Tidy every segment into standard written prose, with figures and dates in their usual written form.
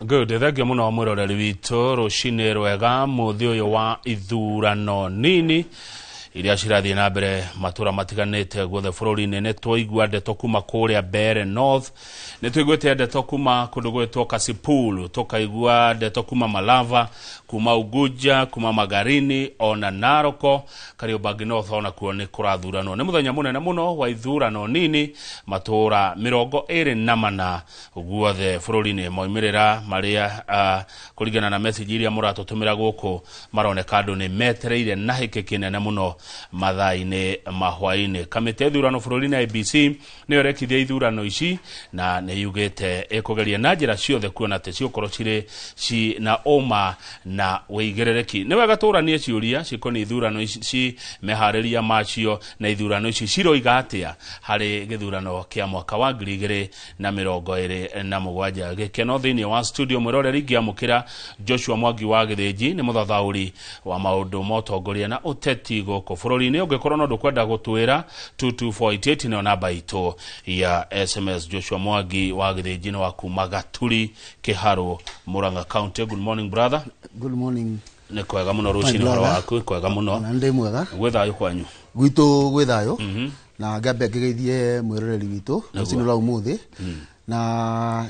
Good, thengiũ mũno mwĩroreri witũ. Rũcinĩ rwega mũthĩ ũyũ wa ithurano nini iria cirathiĩ na mbere matũra matiganĩte guothe bũrũri-inĩ. Nĩ twaigua ndeto kuma kũrĩa Mbeere North, nĩ tũiguĩte ndeto kuma kũndũ gwĩtwo Kasipul, tũkaigua ndeto kuma Malava, kuma Unguja, kuma Magarini ona Naroko. Kariobangi North onakuo nĩ kũrathuranwo. Nĩ mũthenya mũnene mũno wa ithurano nini matũra 24 guothe bũrũri-inĩ. Moimĩrĩra marĩa kũringana na message iria mũratũtũmĩra gũkũ maroneka andũ nĩ metereire na hĩkĩ kĩnene mũno mathaa-inĩ ma hwaĩ-inĩ. Kamĩtĩ ya ithurano bũrũri-inĩ IEBC nĩyo ĩrekithia ithurano ici na nĩ yugĩte ĩkũgeria na njĩra ciothe kuona atĩ cigũkorwo cirĩ ci na ũma na wĩigĩrĩrĩki. Nĩ wega tũranie ciũria cikoniĩ ithurano ici, meharĩria macio na ithurano ici ciroiga atĩa harĩ gĩthurano kĩa mwaka wa 2027. Gĩkeno thĩinĩ wa studio mwĩroreri ngĩamũkĩra Joshua Mwangi wa Gĩthĩnji, nĩ mũthathaũri wa maũndũ ma ũtongoria na ũteti gũkũ bũrũri-inĩ. Ũngĩkorwo no ndũkwenda gũtwĩra, 22488 nĩyo namba itũ ya SMS. Joshua Mwangi wa Gĩthĩnji nĩ wa kuma Gaturi, Kĩharũ, Murang'a County. Good morning, brother. Good morning. Nĩ kwega mũno rũcinĩ. Ũhoro waku? Kwega mũno. Ona ndĩ mwega. Gwĩ thayũ kwanyu? Gwitũ gwĩ thayũ, na ngambe ngĩgeithie mwĩroreri witũ rũcinĩ rwa ũmũthĩ, na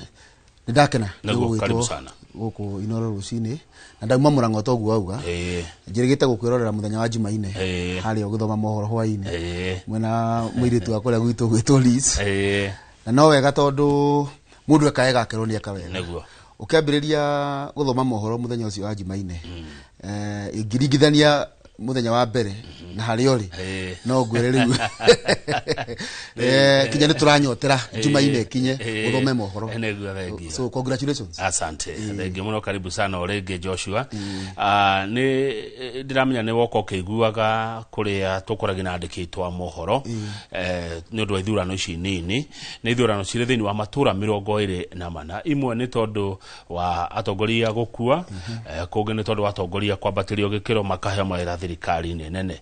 nĩ ndakena Nĩguo, karibu sana. Gũkũ Inoro rũcinĩ, na ndauma Mũrang'o toguo auga. Njĩrĩgĩte gũkwĩrorera mũthenya wa Jumaine harĩa ũgĩthoma mohoro hwainĩ mwena mũirĩtu wa kũrĩa gwitũ gwĩtwo Liz. Na no wega tondũ mũndũ eka wega akerwo nĩ eka wega. Ũkĩambĩrĩria gũthoma mohoro mũthenya ũcio wa Jumaine, ingĩringithania mũthenya wa mbere na harĩa ũrĩ, no ngwĩre rĩu kinya nĩ tũranyotera Jumaine kinye ũthome mohoro. Nĩguo, thengiũ. So congratulations. Asante, thengiũ mũno, karibu sana o rĩngĩ, Joshua. Nĩ ndĩramenya nĩ woka ũkĩiguaga kũrĩa tũkoragia na andĩki aitũ a mohoro nĩ ũndũ wa ithurano ici nini. Nĩ ithurano cirĩ thĩinĩ wa matũra 24. Imwe nĩ tondũ wa atongoria gũkua, kũngĩ nĩ tondũ wa atongoria kwambatĩrio gĩkĩro makaheo mawĩra thirikari-inĩ nene.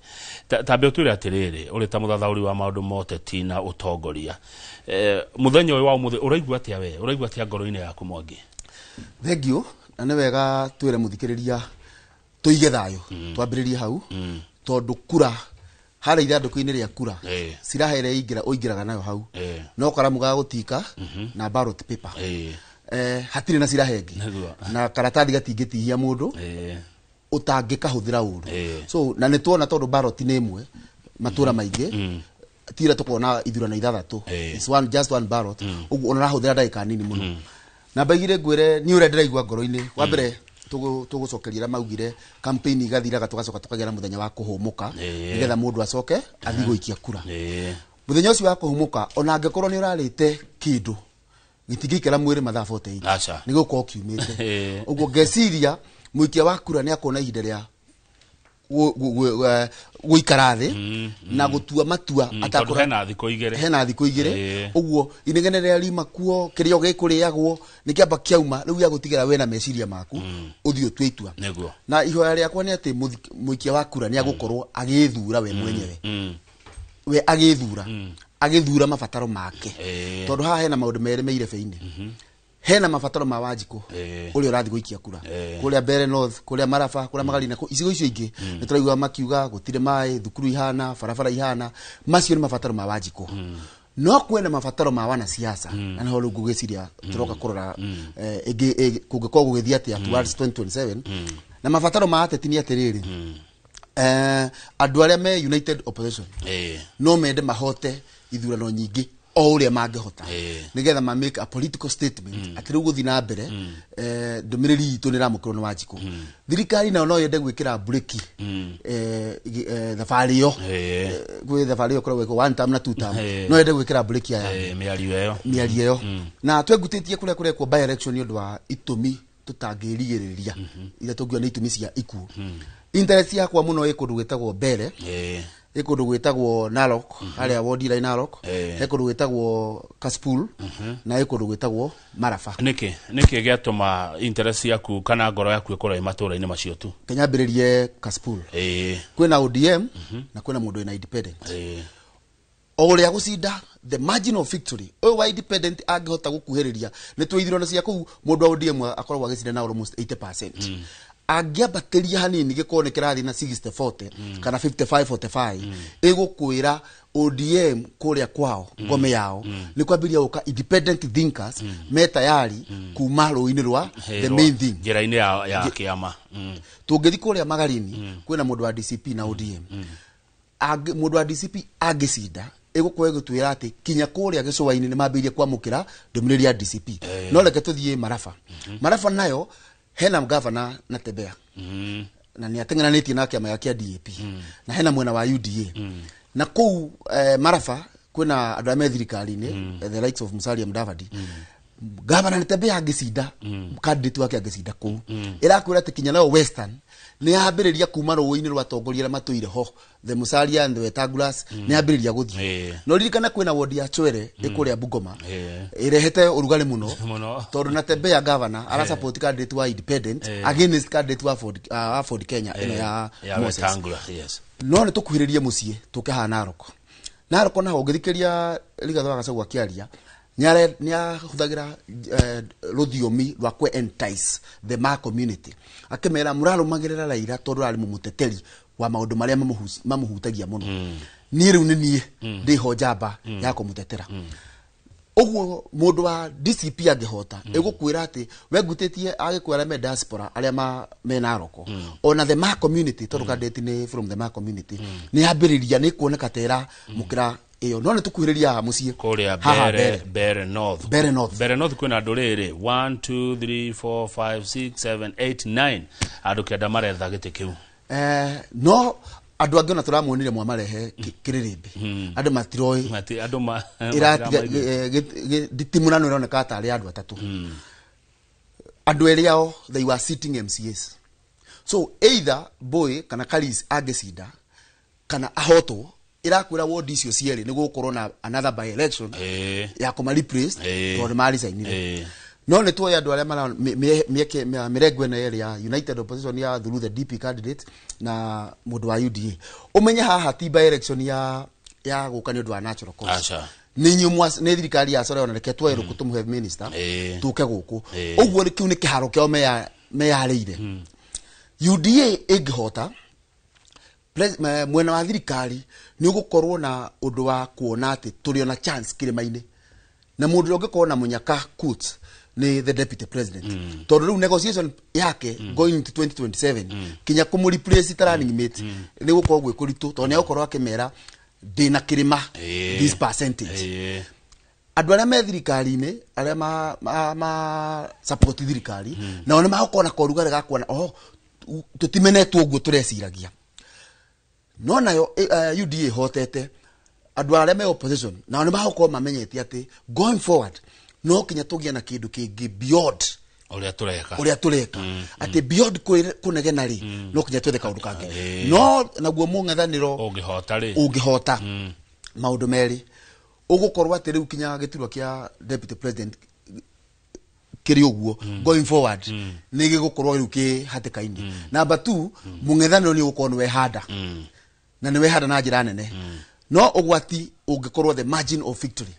Tambe ũtwĩre atĩrĩrĩ, ũrĩ ta mũthathaũri wa maũndũ ma ũteti na ũtongoria, mũthenya ũyũ wa ũmũthĩ ũraigua atĩa? We ũraigua atĩa ngoro-inĩ yaku, Mwangi? Thengiũ, na nĩ wega twĩre mũthikĩrĩria tũige thayũ, twambĩrĩrie hau, tondũ kura harĩa ithandũkũ-inĩ rĩa kura, siraha ĩrĩa ingĩra ũingĩraga nayo hau no karamu ga gũtika na ballot paper. Hatirĩ na siraha ĩngĩ na karatathi gatingĩtihia mũndũ ũtangĩkahũthĩra ũru. So na nĩ tuona tondũ ballot nĩ ĩmwe matũra maingĩ, tira tukuona ithurano ithathatũ. It's one, just one ballot. Ũguo ona ũrahũthĩra ndagĩka nini mũno. Namba igĩrĩ, ngwĩre niĩ ũrĩa ndĩraigua ngoro-inĩ. Wa mbere, tũgũcokeria arĩa maugire campaign igathiraga tũgacoka tũkagĩa na mũthenya wa kũhũmũka, nĩgetha mũndũ acoke athiĩ gũikia kura. Mũthenya ũcio wa kũhũmũka, ona angĩkorwo nĩ ũrarĩte kĩndũ gĩtingĩikara mwĩrĩ mathaa 48, Aca. nĩ gũkorwo kiumĩte. Ũguo ngeciria mũikia wa kura nĩ akona ihinda rĩa gũikara thĩ na gũtua matua. Tondũ hena thikũ 2. Hena thikũ 2. Ũguo inegene rĩrĩa riuma kuo, kĩrĩa gĩkũrĩagwo nĩ kĩamba kĩauma, rĩu gĩa gũtigĩra we na meciria maku ũthiĩ ũtue itua. Na ihoya rĩakwa nĩ atĩ mũikia wa kura nĩ agũkorwo agĩthura we mwenyewe, we agĩthura, agĩthura mabataro make, tondũ haha hena maũndũ merĩ me irebe-inĩ. Hena mabataro ma Wanjikũ ũrĩa ũrathiĩ gũikia kura kũrĩa Mbeere North, kũrĩa Maraba, kũrĩa Magarina, icigo icio ingĩ nĩ tũraigua makiuga gũtirĩ maĩ, thukuru ihana, barabara ihana. Macio nĩ mabataro ma Wanjikũ. No kwĩna mabataro ma wanasiasa, na nĩho rĩu ngũgĩciria tũroka kũrora kũngĩkorwo gũgĩthiĩ atĩa towards 2027. Na mabataro ma ateti nĩ atĩrĩrĩ, andũ arĩa me United Opposition no mende mahote ithurano nyingĩ o ũrĩa mangĩhota, nĩgetha ma make a political statement atĩ rĩu gũthiĩ na mbere, ndũmĩrĩri itũ nĩ ĩramũkĩrwo nĩ Wanjikũ. Thirikari nayo no yende gwĩkĩra mburĩki thabarĩ ĩyo. Gwĩ thabarĩ ĩyo ĩkoragwo ĩkwo one term na two term. No yende gwĩkĩra mburĩki aya mĩario ĩyo. Mĩario ĩyo na twengutĩtie kũrĩa kũrekwo by election nĩ ũndũ wa itũmi tũtangĩrigĩrĩria iria tũngiuga nĩ itũmi cia ikuũ. Interest yakwa mũno ĩ kũndũ gwĩtagwo Mbere, ĩ kũndũ gwĩtagwo Narok, harĩa wodi ĩrĩa Narok, he kũndũ gwĩtagwo Kasipul, na ĩ kũndũ gwĩtagwo Maraba. Nĩkĩ gĩatũma interest yaku kana ngoro yaku ĩkorwo ĩ matũra-inĩ macio tu? Kenyambĩrĩrie Kasipul. Kwĩna ODM na kwĩna mũndũ wĩna independent. O ũrĩa gũcinda, the margin of victory ũyũ wa independent angĩhota gũkuhĩrĩria, nĩ twĩ ithurano cia kũu mũndũ wa ODM akoragwo agĩcinda na almost 80%. Angĩambatĩria hanini gĩkorwo nĩ kĩrathiĩ na 60-40 kana 55-45, ĩgũkwĩra ODM kũrĩa kwao ngome yao nĩ kwambĩrĩria gũka independent thinkers me tayari kuma rũĩ-inĩ rwa the main thing. Njĩra-inĩ ya kĩama. Tũngĩthi kũrĩa Magarini, kwĩna mũndũ wa DCP na ODM. Mũndũ wa DCP angĩcinda, ĩgũkorwo ĩgĩtwĩra atĩ kinya kũrĩa gĩcũa-inĩ nĩ mambĩrĩirie kwamũkĩra ndũmĩrĩri ya DCP. No reke tũthiĩ Maraba. Maraba nayo hena gavana Natembeya na nĩ ateng'eranĩtie na kĩama gĩa DAP, na hena mwena wa UDA na kũu Maraba kwĩna andũ arĩa me thirikari-inĩ, the likes of Musalia Mudavadi. Gavana Natembeya angĩcinda, candidate wake angĩcinda kũu, ĩrakwĩra atĩ kinya nayo Western nĩ yambĩrĩria kuma rũĩ-inĩ rwa atongoria arĩa matũire ho, the Musalia and the Wetangulas, nĩ yambĩrĩria gũthiĩ. No ririkana kwĩna wodi ya Chwere ĩkũrĩa Bungoma ĩrehete ũrugarĩ mũno Mũno. tondũ Natembeya governor ara support candidate wa independent against candidate wa Ford Kenya ĩno ya ya Moses. Wetangula, yes. No nĩ tũkuhĩrĩrie mũciĩ tũke haha Narok. Narok naho ũngĩthikĩria Rigathĩ wa Gachagua akĩaria, nĩahũthagĩra rũthiomi rwa kwe entice the Ma community, akĩmera mũrarũmagĩrĩra Raila tondũ arĩ mũmũteteri wa maũndũ marĩa mamũhutagia mũno. Niĩ rĩu nĩ niĩ ndĩho njamba ya kũmũtetera. Ũguo mũndũ wa DCP angĩhota, ĩgũkwĩra atĩ we ngutĩtie agĩkũyũ arĩa me diaspora, arĩa me Narok, ona the Ma community, tondũ candidate nĩ from the Ma community, nĩ yambĩrĩria nĩ kuoneka ta ĩra mũkĩra ĩyo. No nĩ tũkuhĩrĩria haha mũciĩ kũrĩa haha. Mbere Mbere North. Mbere North. Mbere North kwĩna andũ rĩrĩ 1 2 3 4 5 6 7 8 9, andũ 9 maretha gĩtĩ kĩu. No andũ angĩ ona tũramuonire mwamarehe kĩrĩrĩmbĩ, andũ matiroĩ. Andũ ma ĩratiga matiramaigua. nditimũrano ĩroneka tarĩ andũ atatũ. Andũ erĩ ao, they were sitting MCAs, so either Boy kana Karis angĩcinda kana ahotwo, ĩrakwĩra ward icio cierĩ nĩ gũgũkorwo na another by election ya kũma replace tondũ nĩ maricainire. No nĩ tuoĩ andũ arĩa mara mĩeke mĩrengo ĩno ĩrĩ ya United Opposition ya through the DP candidate na mũndũ wa UDA. Ũmenye haha ti by election ya gũka nĩ ũndũ wa natural cause. Aca. Nĩ inyuĩ nĩ thirikari ya Sora, ona reke tuoe rũkũ tũmũhe minister tũke gũkũ. Ũguo kĩu nĩ kĩharo kĩao meyarĩire. UDA ĩngĩhota, mwena wa thirikari nĩ ũgũkorwo na ũndũ wa kuona atĩ tũrĩ ona chance kĩrĩma-inĩ, na mũndũ ũrĩa ũngĩkorwo na mũnyaka quotes nĩ the deputy president, tondũ rĩu negotiation yake going into 2027 kinya kũmũ replace ta running mate nĩ gũkorwo gwĩ kũritũ, tondũ nĩ egũkorwo akĩmera ndĩna kĩrĩma this percentage. Andũ arĩa me thirikari-inĩ, arĩa ma support thirikari, nao nĩ magũkorwo na korugarĩ ga kuona oho tũtimenetwo ũguo tũreciragia. No nayo UDA hotete, andũ arĩa me opposition nao nĩ magũkorwo mamenyete atĩ going forward no kinya tũgĩe na kĩndũ kĩngĩ beyond ũrĩa tũreka. Ũrĩa tũreka, atĩ beyond kũnegena rĩ, no kinya twethe kaũndũ kangĩ. No naguo mũng'ethanĩro ũngĩhota rĩ, ũngĩhota, maũndũ merĩ ũgũkorwo atĩ rĩu kinya gĩturwa kĩa deputy president kĩrĩ ũguo going forward nĩ gĩgũkorwo rĩu kĩ hatĩka-inĩ. Number two, mũng'ethanĩro nĩ ũgũkorwo nĩ wehanda na nĩ wehanda na njĩra nene, no ũgwati ũngĩkorwo the margin of victory.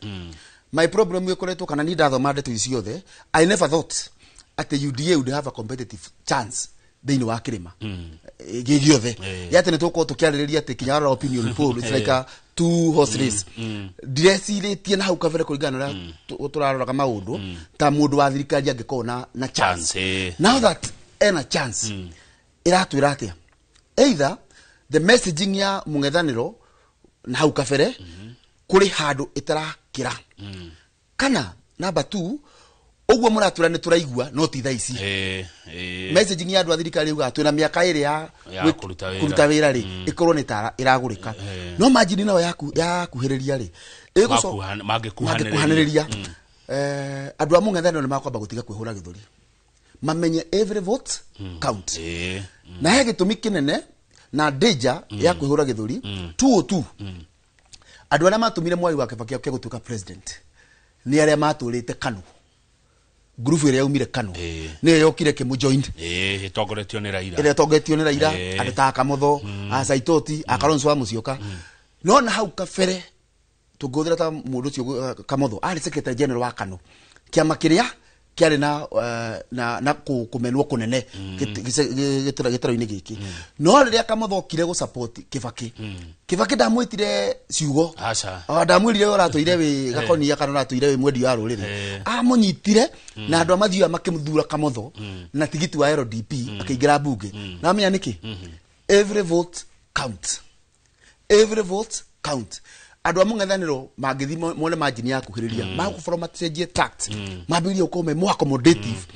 My problem ĩkoretwo kana ni ndathoma ndeto ici ciothe, I never thought atĩ UDA would have a competitive chance thĩinĩ wa kĩrĩma gĩ gĩothe. Yatĩ nĩ tũgũkorwo tũkĩarĩrĩria atĩ kinya warora opinion poll, it's like a two horse race. Ndirecirĩtie na hau kabere kũringana na ũrĩa tũraroraga maũndũ ta mũndũ wa thirikari angĩkorwo na chance. Chance, Now that ena chance, ĩratwĩra atĩa? Either the messaging ya mũng'ethanĩro na hau kabere kũrĩ handũ ĩtarakĩra, kana number two, ũguo mũratwĩra nĩ tũraigua no ti thaa ici. Ĩĩ, ĩĩ. Messaging ya andũ a thirikari yugaga twĩna mĩaka ĩrĩ ya Ya kũruta wĩra. Kũruta wĩra rĩ, ĩkorwo nĩ tara ĩragũrĩka. No margin nayo yaku yakuhĩrĩria rĩ, Mangĩkuhanĩrĩria. Mangĩkuhanĩrĩria, andũ a mũng'ethanĩro nĩ makwamba gũtiga kwĩhũra gĩthũri, mamenye every vote count. Na he gĩtũmi kĩnene na danger ya kwĩhũra gĩthũri 202. Andũ arĩa matũmire Mwai wa Kibaki oke gũtuĩka president nĩ arĩa matũrĩte KANU, ngurubu ĩrĩa yaumire KANU, nĩyo yokire kĩmũjoin. Ĩtongoretio nĩ Raila. Ĩrĩa ĩtongoretio nĩ Raila, andũ ta Kamotho, a Saitoti, a Kalonzo wa Musyoka. No na hau kabere Tũngĩhũthĩra ta mũndũ ũcio Kamotho arĩ secretary general wa KANU, kĩama kĩrĩa kĩarĩ na kũmenwo kũnene gĩtaro-inĩ gĩkĩ. No rĩrĩa Kamotho okire gũ support Kibaki, Kibaki ndamwĩtire ciugo, ndamwĩrire ũratũire wĩ gakonia kana ũratũire wĩ mwendi wa rũrĩrĩ. Amũnyitire na andũ a Mathioya makĩmũthura Kamotho na tigiti wa LDP akĩingĩra mbunge. Na amenya nĩkĩ? Every vote counts, every vote count. Andũ a mũng'ethanĩro mangĩthiĩ mone margin ya kuhĩrĩria, magũkorwo macenjie tact, mambĩrĩrie gũkorwo me more accommodative,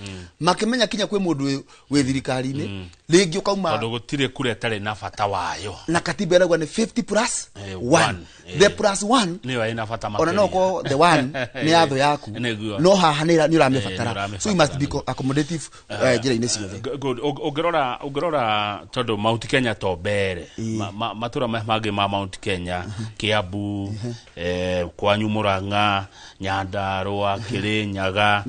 makĩmenya kinya kwĩ mũndũ wĩ thirikari-inĩ rĩngĩ ũkauma, tondũ gũtirĩ kura ĩtarĩ na bata wayo. Na katiba ĩrauga nĩ 50 plus 1. The plus 1 nĩyo ĩna bata. Ona no ko the one nĩ ya thũ yaku, no haha nĩ ũramĩbatara, so you must be accommodative njĩra-inĩ ciothe. Good. Ũngĩrora tondũ Mount Kenya to mbere, matũra mangĩ ma Mount Kenya, Kiambu, kwanyu Murang'a, Nyandarua, Kirinyaga,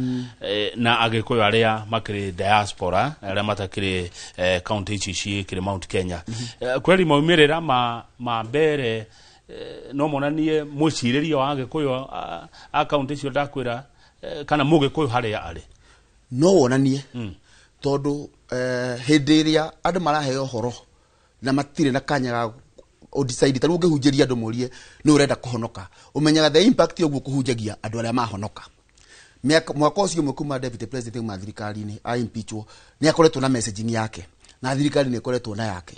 na Agĩkũyũ arĩa makĩrĩ diaspora, arĩa matakĩrĩ county ici cikĩrĩ Mount Kenya, kweri maumĩrĩra ma mbere no monanie mwĩcirĩrie wa Agĩkũyũ a county icio ndakwĩra, kana mũgĩkũyũ harĩa arĩ. No wonanie, tondũ hĩndĩ ĩrĩa andũ maraheo ũhoro na matirĩ na kanya ga ũdecide, ta rĩu ũngĩhunjĩria andũ morie nĩ ũrenda kũhonoka, ũmenyaga the impact ũguo kũhunjagia andũ arĩa mahonoka. Mwaka ũcio ũmwe kuma deputy president ma thirikari-inĩ a impeachwo, nĩ akoretwo na messaging yake na thirikari nĩ ĩkoretwo na yake.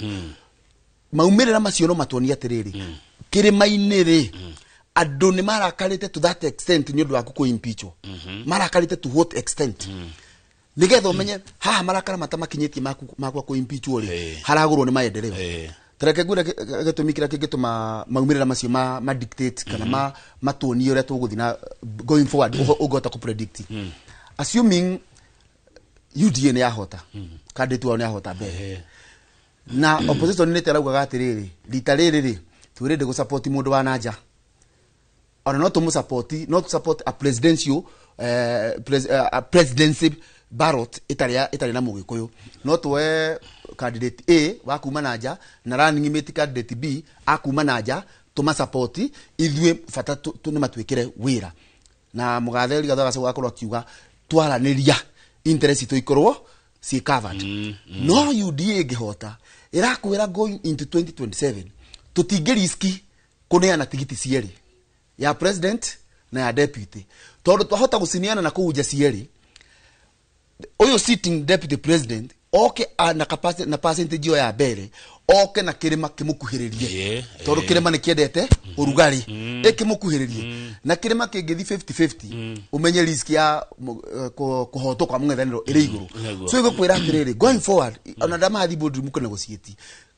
Maumĩrĩra macio no matuonie atĩrĩrĩ, kĩrĩma-inĩ rĩ, andũ nĩ marakarĩte to that extent nĩ ũndũ waku kũ impeachwo. Marakarĩte to what extent? Nĩgetha ũmenye haha marakara matamakinyĩtie makwa kũ impeachwo rĩ, haragũrwo nĩ maendeleo. Tareke ngwĩre gĩtũmi kĩrĩa kĩngĩtũma maumĩrĩra macio ma dictate kana matuonie ũrĩa tũgũthiĩ na going forward, ũngĩhota kũ predict. Assuming UDA nĩ yahota, candidate wao nĩ yahota mbere, na opposition nĩ teraugaga atĩrĩrĩ, rita rĩrĩ rĩ twĩrĩ gũ support mũndũ wa nanja, ona no tũmũ support, no tũ support a presidential a presidency ballot ĩtarĩ na mũgĩkũyũ, no tuoe candidate A wa kuma na nja na running mate candidate B a kuma na nja, tũma support ithuĩ, bata nĩ matwĩkĩre wĩra. Na mũgathe Rigathĩ wa Gachagua akorwo akiuga twaranĩria interest itũ ikorwo ci covered. No UDA ĩngĩhota, ĩrakwĩra going into 2027 tũtingĩ riski kũneana tigiti cierĩ, ya president na ya deputy, tondũ twahota gũcineana na kũu nja cierĩ, ũyũ sitting deputy president oke na capacity na percentage ĩyo ya mbere, oke na kĩrĩma kĩmũkuhĩrĩrie, tondũ kĩrĩma nĩ kĩendete ũrugarĩ, ĩkĩmũkuhĩrĩrie na kĩrĩma kĩngĩthi 50-50, ũmenye risk ya kũhotwo kwa mũng'ethanĩro ĩrĩ igũrũ. So ĩgũkwĩra atĩrĩrĩ, going forward, ona ndamathi boardroom kũ negotiate,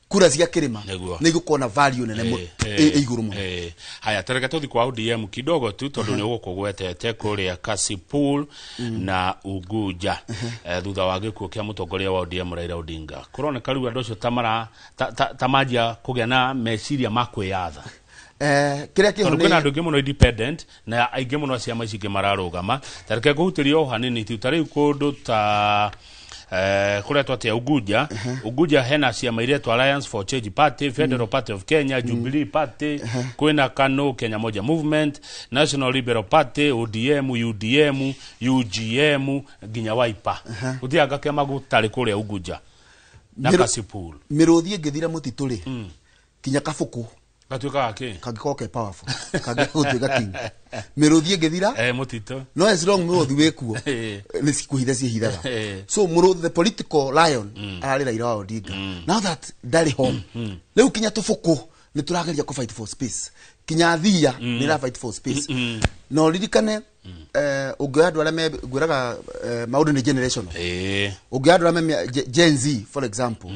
kura cia kĩrĩma nĩ igũkorwo na value nene igũrũ mũno. Haya, tareke tũthi kwa ODM kidogo tu, tondũ nĩ ũgũkũgwetete kũrĩa Kasipul na Unguja, thutha wa gĩkuũ kĩa mũtongoria wa ODM Raila Odinga, kũroneka rĩu andũ acio ta manjia kũgĩa na meciria ma kwĩyatha. Kĩrĩa kĩho tondũ kwĩna andũ aingĩ mũno independent na aingĩ mũno a ciama ici ingĩ mararũgama. Tareke ngũhutĩrie o hanini tu, ta rĩu kũndũ ta kũrĩa twatia Unguja, Unguja hena ciama iretwo Alliance for Change Party, Federal Party of Kenya, Jubilee Party, kwĩna KANU, Kenya Moja Movement, National Liberal Party, ODM, UDM, UGM nginya Wiper. Gũtirĩ kĩama gũtarĩ kũrĩa Unguja na Kasipul. Mĩrũthi ĩngĩthira mũtitũ rĩ, kinya kabũkũ gatuĩkaga kĩ? Kangĩkorwo ke powerful kangĩgũtuĩka king. Mĩrũthi ĩngĩthira mũtitũ, no as long mũrũthi wĩkuo nĩ cikũhitha ciĩhithaga. So mũrũthi, the political lion, ararĩ Raila wa Odinga. Now that ndarĩ ho rĩu, kinya tũbũkũ nĩ tũrageria kũ fight for space, kinya thia nĩ ĩra fight for space. Na ũririkane, ũngĩoya andũ arĩa me ngwĩraga, maũndũ nĩ generational. Ũngĩoya andũ arĩa me Gen Z, for example,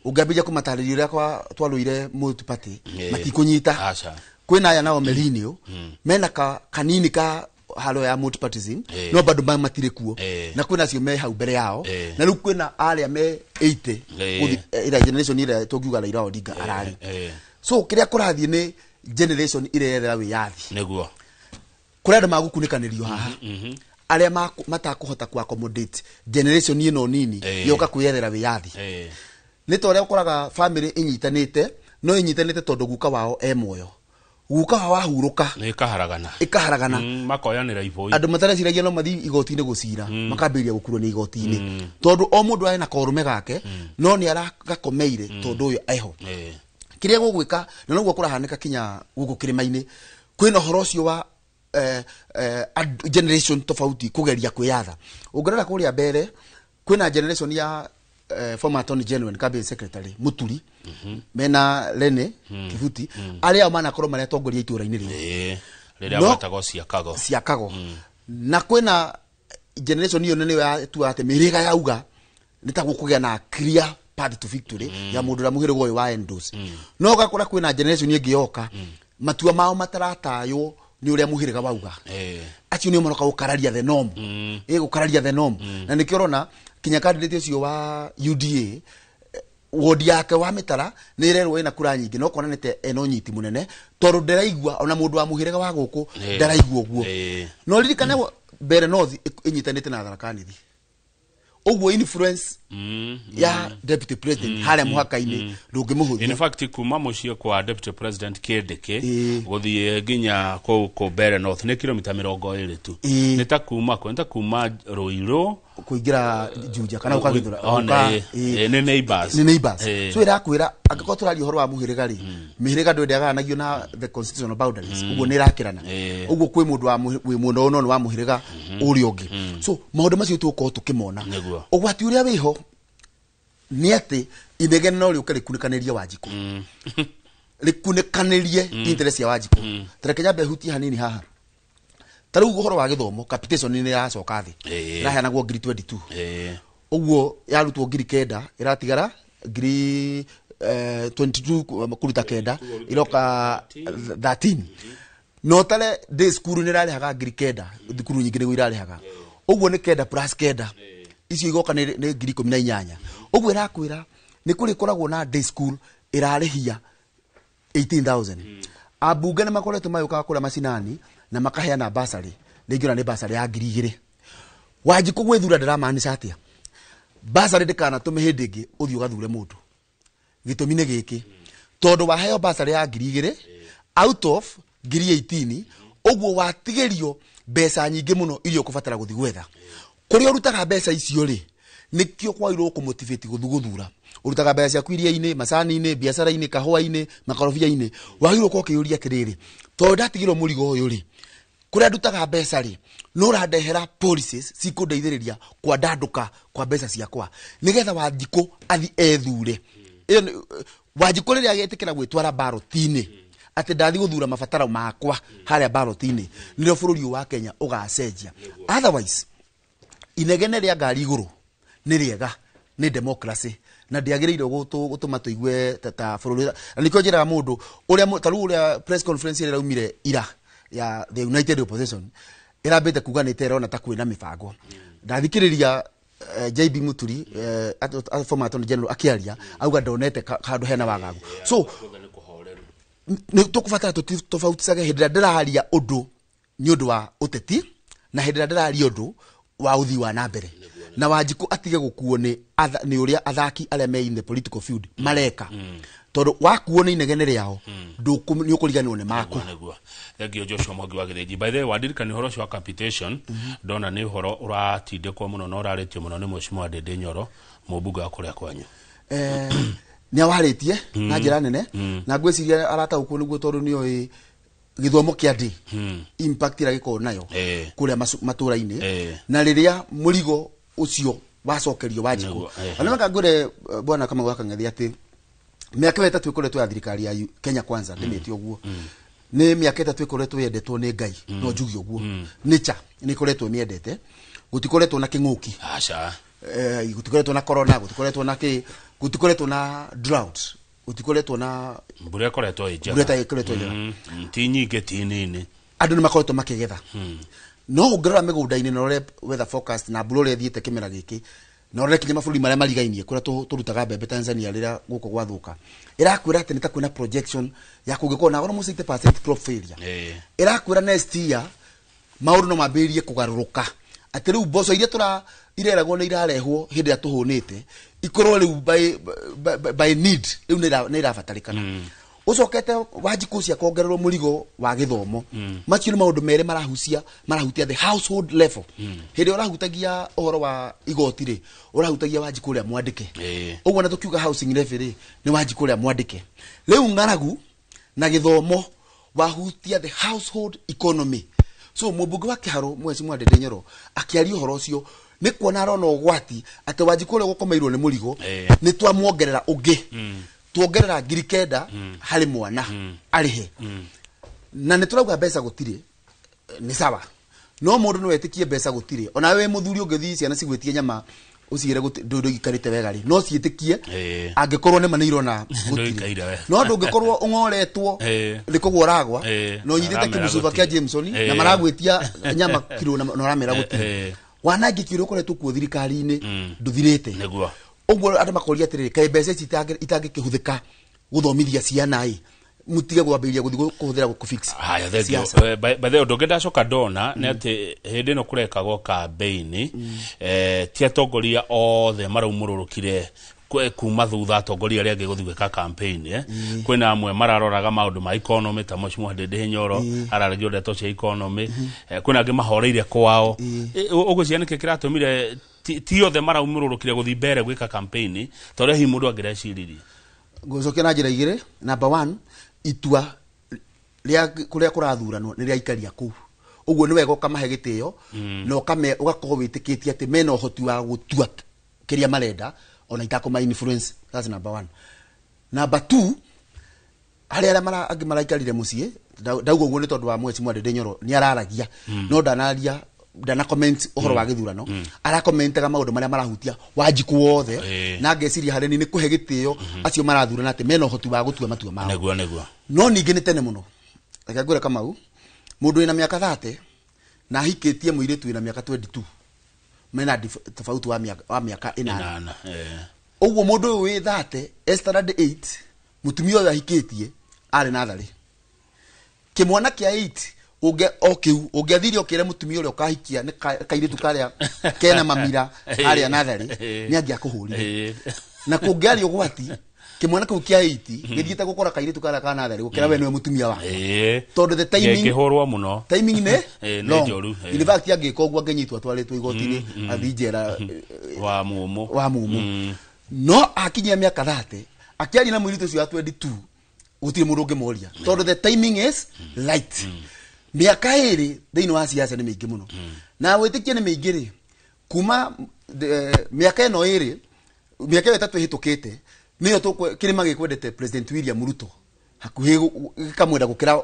ũngĩambĩrĩria kũmatarĩria ũrĩa twarũire multi-party, matikũnyita. Kwĩna aya nao millennial mena kanini ka haro ya multipartyism, no bado matirĩ kuo, na kwĩna acio me hau mbere yao, na rĩu kwĩna arĩa me 80 ĩrĩa generation ĩrĩa tũngiuga Raila Odinga ararĩ. So kĩrĩa kũrathiĩ nĩ generation ĩrerethera wĩyathi. Nĩguo kũrĩ andũ magũkunĩkanĩrio haha, arĩa matakũhota ku accommodate generation ĩno nini yoka kwĩyethera wĩyathi. Nĩ ta ũrĩa ũkoraga family ĩnyitanĩte, no ĩnyitanĩte tondũ guka wao e muoyo. Guka wa wahurũka nĩ ĩkaharagana. Ĩkaharagana. Makoyanĩra iboi. Andũ matareciragia no mathiĩ igoti-inĩ gũcira, makambĩrĩria gũkurwo nĩ igoti-inĩ, tondũ o mũndũ arĩ na korume gake, no nĩ aragakomeire tondũ ũyũ eho. Kĩrĩa gũgwĩka na noguo kũrahanĩka kinya gũkũ kĩrĩma-inĩ, kwĩna ũhoro ũcio wa generation tofauti kũgeria kwĩyatha. Ũngĩrora kũrĩa mbere kwĩna generation ya former attorney general and cabinet secretary Muturi, mena Lene Kibuti, arĩa ao manakorwo marĩ atongoria itũra-inĩ rĩu. Rĩrĩa gwetagwo ciakago. Ciakago. Na kwĩna generation iyo nene yatua atĩ mĩhĩrĩga yauga nĩ ta gũkũgĩa na clear path to victory ya mũndũ ũrĩa mũhĩrĩga ũyũ wa endos. No ũgakora kwĩna generation ĩngĩ yoka, matua mao matarataywo nĩ ũrĩa mũhĩrĩga wauga. Acio nĩo maroka gũkararia the norm. Gũkararia the norm. Na nĩkĩo ũrona kinya candidate ũcio wa UDA, wodi yake wa mĩtara nĩ ĩrerwo ĩna kura nyingĩ, no kona nĩte ena ũnyiti mũnene tondũ ndĩraigua ona mũndũ wa mũhĩrĩga wa gũkũ ndaraigua ũguo. No ririkane Mbere North ĩnyitanĩte na Tharaka Nithi, ũguo influence ya deputy president harĩa mũhaka-inĩ ndũngĩmũhũthia. In fact, kuma mũciĩ kwa deputy president Kindiki gũthiĩ nginya kũu kũ Mbere North nĩ kilomita 20 tu. Nĩ ta kuma kũ? Nĩ ta kuma Ruiru kũingĩra Juja kana ũka Gĩthũra. Ona nĩ neighbors. Nĩ neighbors. So ĩrakwĩra angĩkorwo tũraria ũhoro wa mũhĩrĩga rĩ, mĩhĩrĩga ndũ ĩndĩagayanagio na the constitutional boundaries, ũguo nĩ ĩrakĩrana. Ũguo kwĩ mũndũ wa wĩ mwena ũyũ no nĩ wa mũhĩrĩga ũrĩa ũngĩ, so maũndũ macio tũgũkorwo tũkĩmona. Ũgwati ũrĩa wĩho nĩ atĩ inegene no rĩũke rĩkunĩkanĩrie Wanjikũ, rĩkunĩkanĩrie interest ya Wanjikũ. Tareke nyambe hutie hanini haha. Ta rĩu ũhoro wa gĩthomo, capitation nĩ ĩracoka thĩ. Ĩraheanagwo ngiri 22. Ũguo yarutwo 9,000, ĩratigara ngiri 22 kũruta 9 iroka 13. No tare day school nĩ ĩrarĩhaga 9,000, thukuru nyingĩ nĩguo irarĩhaga ũguo, nĩ 9 plus 9 icio igoka nĩ 18,000. Ũguo ĩrakwĩra nĩ kũrĩ koragwo na day school ĩrarĩhia 18,000. Ambunge nĩ makoretwo magĩũkaga kũrĩa macinani na makaheana basarĩ, rĩngĩ ona nĩ basarĩ ya 2,000. Wanjikũ gwĩthura ndĩramaanisha atĩa? Basarĩ ndĩkanatũme hĩndĩ ĩngĩ ũthiĩ ũgathure mũndũ. Gĩtũmi nĩ gĩkĩ, tondũ waheo basarĩ ya 2,000 out of ngiri 18, ũguo watigĩrio mbeca nyingĩ mũno iria ũkũbatara gũthiĩ gwetha. Kũrĩa ũrutaga mbeca icio rĩ, nĩkĩo kwagĩrĩirwo kũmotivate gũthiĩ gũthura. Ũrutaga mbeca ciaku iria-inĩ, macani-inĩ, biacara-inĩ, kahũa-inĩ, makorobia-inĩ. Wagĩrĩirwo gũkorwo ũkĩyũria atĩrĩrĩ, tondũ ndatigĩrwo mũrigo ũyũ rĩ, kũrĩa ndutaga mbeca rĩ, no ũrandehera policies cikũndeithĩrĩria kwandandũka kwa mbeca ciakwa nĩgetha Wanjikũ athi ethure. Ĩyo Wanjikũ rĩrĩa agetĩkĩra gwĩtwara ballot-inĩ atĩ ndathi gũthura mabataro makwa harĩa ballot-inĩ, nĩrĩo bũrũri ũyũ wa Kenya ũgacenjia. Otherwise inegene rĩa ngari igũrũ nĩ rĩega, nĩ democracy, na ndĩagĩrĩire gũtũma tũigue ta bũrũri. Na nĩkĩo njĩraga mũndũ ũrĩa ta rĩu ũrĩa press conference ĩrĩa ĩraumire ira ya the United Opposition ĩrambĩte kuga nĩ ĩterona ta kwĩna mĩbango. Ndathikĩrĩria JB Muturi, former attorney general, akĩaria auga ndonete handũ hena wagagu, so Guothe nĩ kũhoreru. Nĩ tũkũbatara tũtofauticage hĩndĩ ĩrĩa ndĩraria ũndũ nĩ ũndũ wa ũteti na hĩndĩ ĩrĩa ndĩraria ũndũ wa ũthii wa na mbere. Na Wanjikũ atige gũkuo nĩ ũrĩa athaki arĩa me in the political field mareka, tondũ wakuo nĩ inegene rĩao nĩ ũkũriganĩrwo nĩ maku. Nĩguo. Thank you, Joshua Mwangi wa Gĩthĩnji. By the way, wandirikania ũhoro ũcio wa capitation, ndona nĩ ũhoro ũratindĩkwo mũno na ũrarĩtio mũno nĩ Mheshimiwa Ndĩndĩ Nyoro, mũmbunge wa kũrĩa kwanyu. Nĩ awarĩtie na njĩra nene, na ngwĩciria arataũkwo nĩguo, tondũ nĩoĩ gĩthomo kĩa ndĩ impact ĩrĩa gĩkoragwo nayo kũrĩa matũra-inĩ na rĩrĩa mũrigo ũcio wacokerio Wanjikũ. Nĩguo, eh. Ona maka ngwĩre, bwana Kamau wa Kang'ethe, atĩ mĩaka ĩyo 3 ĩkoretwo ya thirikari ya Kenya Kwanza, ndĩmĩte ũguo, nĩ mĩaka 3 ĩkoretwo yendetwo nĩ Ngai, no njuge ũguo, nature nĩ ĩkoretwo ĩmĩendete. Gũtikoretwo na kĩng'ũki. Aca. Gũtikoretwo na corona, gũtikoretwo na kĩ, gũtikoretwo na drought, gũtikoretwo na Mbura ĩkoretwo ĩ njega. Mbura ĩkoretwo ĩ njega. Ti nyingĩ, ti nini. Andũ nĩ makoretwo makĩgetha, no ũngĩrora mĩgũnda-inĩ na ũrore weather forecast na mbura ũrĩa ĩthiĩte kĩmera gĩkĩ, na ũrore kinya mabũrũri marĩa marigainie kũrĩa tũrutaga mbembe, Tanzania, rĩrĩa gũkũ gwathũka, ĩrakwĩra atĩ nĩ ta kwĩna projection ya kũngĩkorwo na almost 80% crop failure. Ĩrakwĩra next year maũndũ no mambĩrĩrie kũgarũrũka, atĩ rĩu mboco iria tũra ireragwo nĩ irarehwo hĩndĩ ĩrĩa tũhũnĩte ikorwo rĩu by need rĩu nĩ irabatarĩkana. Ucokete Wanjikũ cia kuongererwo mũrigo wa gĩthomo. Macio nĩ maũndũ merĩ marahutia the household level. Hĩndĩ ũrahutagia ũhoro wa igoti rĩ, ũrahutagia Wanjikũ ũrĩa mwandĩke. Ũguo na tũkiuga housing levy rĩ, nĩ Wanjikũ ũrĩa mwandĩke. Rĩu ng'aragu na gĩthomo wahutia the household economy. So mũmbunge wa Kĩharũ Mheshimiwa Ndindi Nyoro akĩaria ũhoro ũcio nĩ kuona arona ũgwati atĩ Wanjikũ ũrĩa ũgũkomeirwo nĩ mũrigo nĩ twamuongerera ũngĩ. Tuongerera 9,000 harĩ mwana arĩhe. Na nĩ tũrauga mbeca gũtirĩ, nĩ sawa, no mũndũ no etĩkie mbeca gũtirĩ. Ona we mũthuri ũngĩthiĩ ciana cigwĩtie nyama ũciĩre ndũikarĩte wega rĩ, no ciĩtĩkie angĩkorwo nĩ ma nĩ irona gũtirĩ. No ndũngĩkorwo ũng'oretwo nĩ kũgwa ũragwa na ũnyitĩte kĩmũcuba kĩa Jameson na maragwĩtia nyama kiro na ũramera gũtirĩ. Wanangĩki ũrĩa ũkoretwo kuo thirikari-inĩ ndũthirĩte. Ũguo andũ makoria atĩrĩrĩ, kaĩ mbeca ici itangĩkĩhũthĩka gũthomithia ciana ĩ, mutige gwambĩrĩria gũthiĩ kũhũthĩra gũfix. Haya, thank you. By the way, ũndũ ũngĩ ndacoka ndona nĩ atĩ hĩndĩ ĩno kũrekagwo campaign, ti atongoria othe maraumũrũrũkire kuma thutha atongoria arĩa angĩ gũthiĩ gwĩka campaign. Kwĩna amwe mararoraga maũndũ ma economy ta Mheshimiwa Ndindi Nyoro araragia ndeto cia economy, kwĩna angĩ mahoreire kwao. Ũgwĩciria nĩkĩ kĩratũmire ti othe maraumũrũrũkire gũthiĩ mbere gwĩka campaign ta ũrĩa hihi mũndũ angĩreciririe? Ngũcokia na njĩra igĩrĩ. Number one, itua rĩa kũrĩa kũrathuranwo nĩ rĩa aikaria kũu. Ũguo nĩ wega ũkamahe gĩtĩo na ũgakorwo wĩtĩkĩtie atĩ mena ũhoti wa gũtua kĩrĩa marenda ona itakũma influence. That's number one. Number two, harĩ arĩa angĩ maraikarire mũciĩ, ndauga ũguo nĩ tondũ wa Mheshimiwa Ndindi Nyoro nĩ araragia, no ndanaria, ndana comment ũhoro wa gĩthurano, arakomentaga maũndũ marĩa marahutia Wanjikũ wothe, na ngeciria harĩ ni nĩ kũhe gĩtĩo acio marathurana atĩ mena ũhoti wa gũtua matua mao. Nĩguo. No ningĩ nĩ tene mũno. Reke ngwĩre Kamau, mũndũ wĩna mĩaka 30 na ahikĩtie mũirĩtu wĩna mĩaka 22, mena tofauti wa mĩaka 8. Ũguo mũndũ ũyũ wĩ 30 e standard 8, mũtumia ũyũ ahikĩtie arĩ natharĩ. Kĩmwana kĩa 8 ũngĩathire ũkĩre mũtumia ũrĩa ũkahikia nĩ kairĩtu karĩa kena mamira harĩa natharĩ, nĩ angĩakũhũrire. Na kũngĩaria ũgwati, kĩmwana kĩu kĩa 8 gĩthiĩte gũkora kairĩtu karĩa ka natharĩ gũkĩra we nĩwe mũtumia wake. Tondũ the timing kĩhũrwo mũno. Timing nĩ long. In fact angĩka ũguo angĩnyitwo atwarĩtwo igoti-inĩ athiĩ njera wa mumu. No akinyia mĩaka 30 akĩaria na mũirĩtu ũcio wa 22, gũtirĩ mũndũ ũngĩmoria tondũ the timing is light. Mĩaka ĩrĩ thĩinĩ wa siasa nĩ mĩingĩ mũno. Na wĩtĩkie nĩ mĩingĩ rĩ, kuma mĩaka ĩno ĩrĩ, mĩaka ĩyo ĩtatũ ĩhĩtũkĩte, nĩyo kĩrĩma gĩkwendete President William Ruto hakuhĩ gĩkamwenda gũkĩra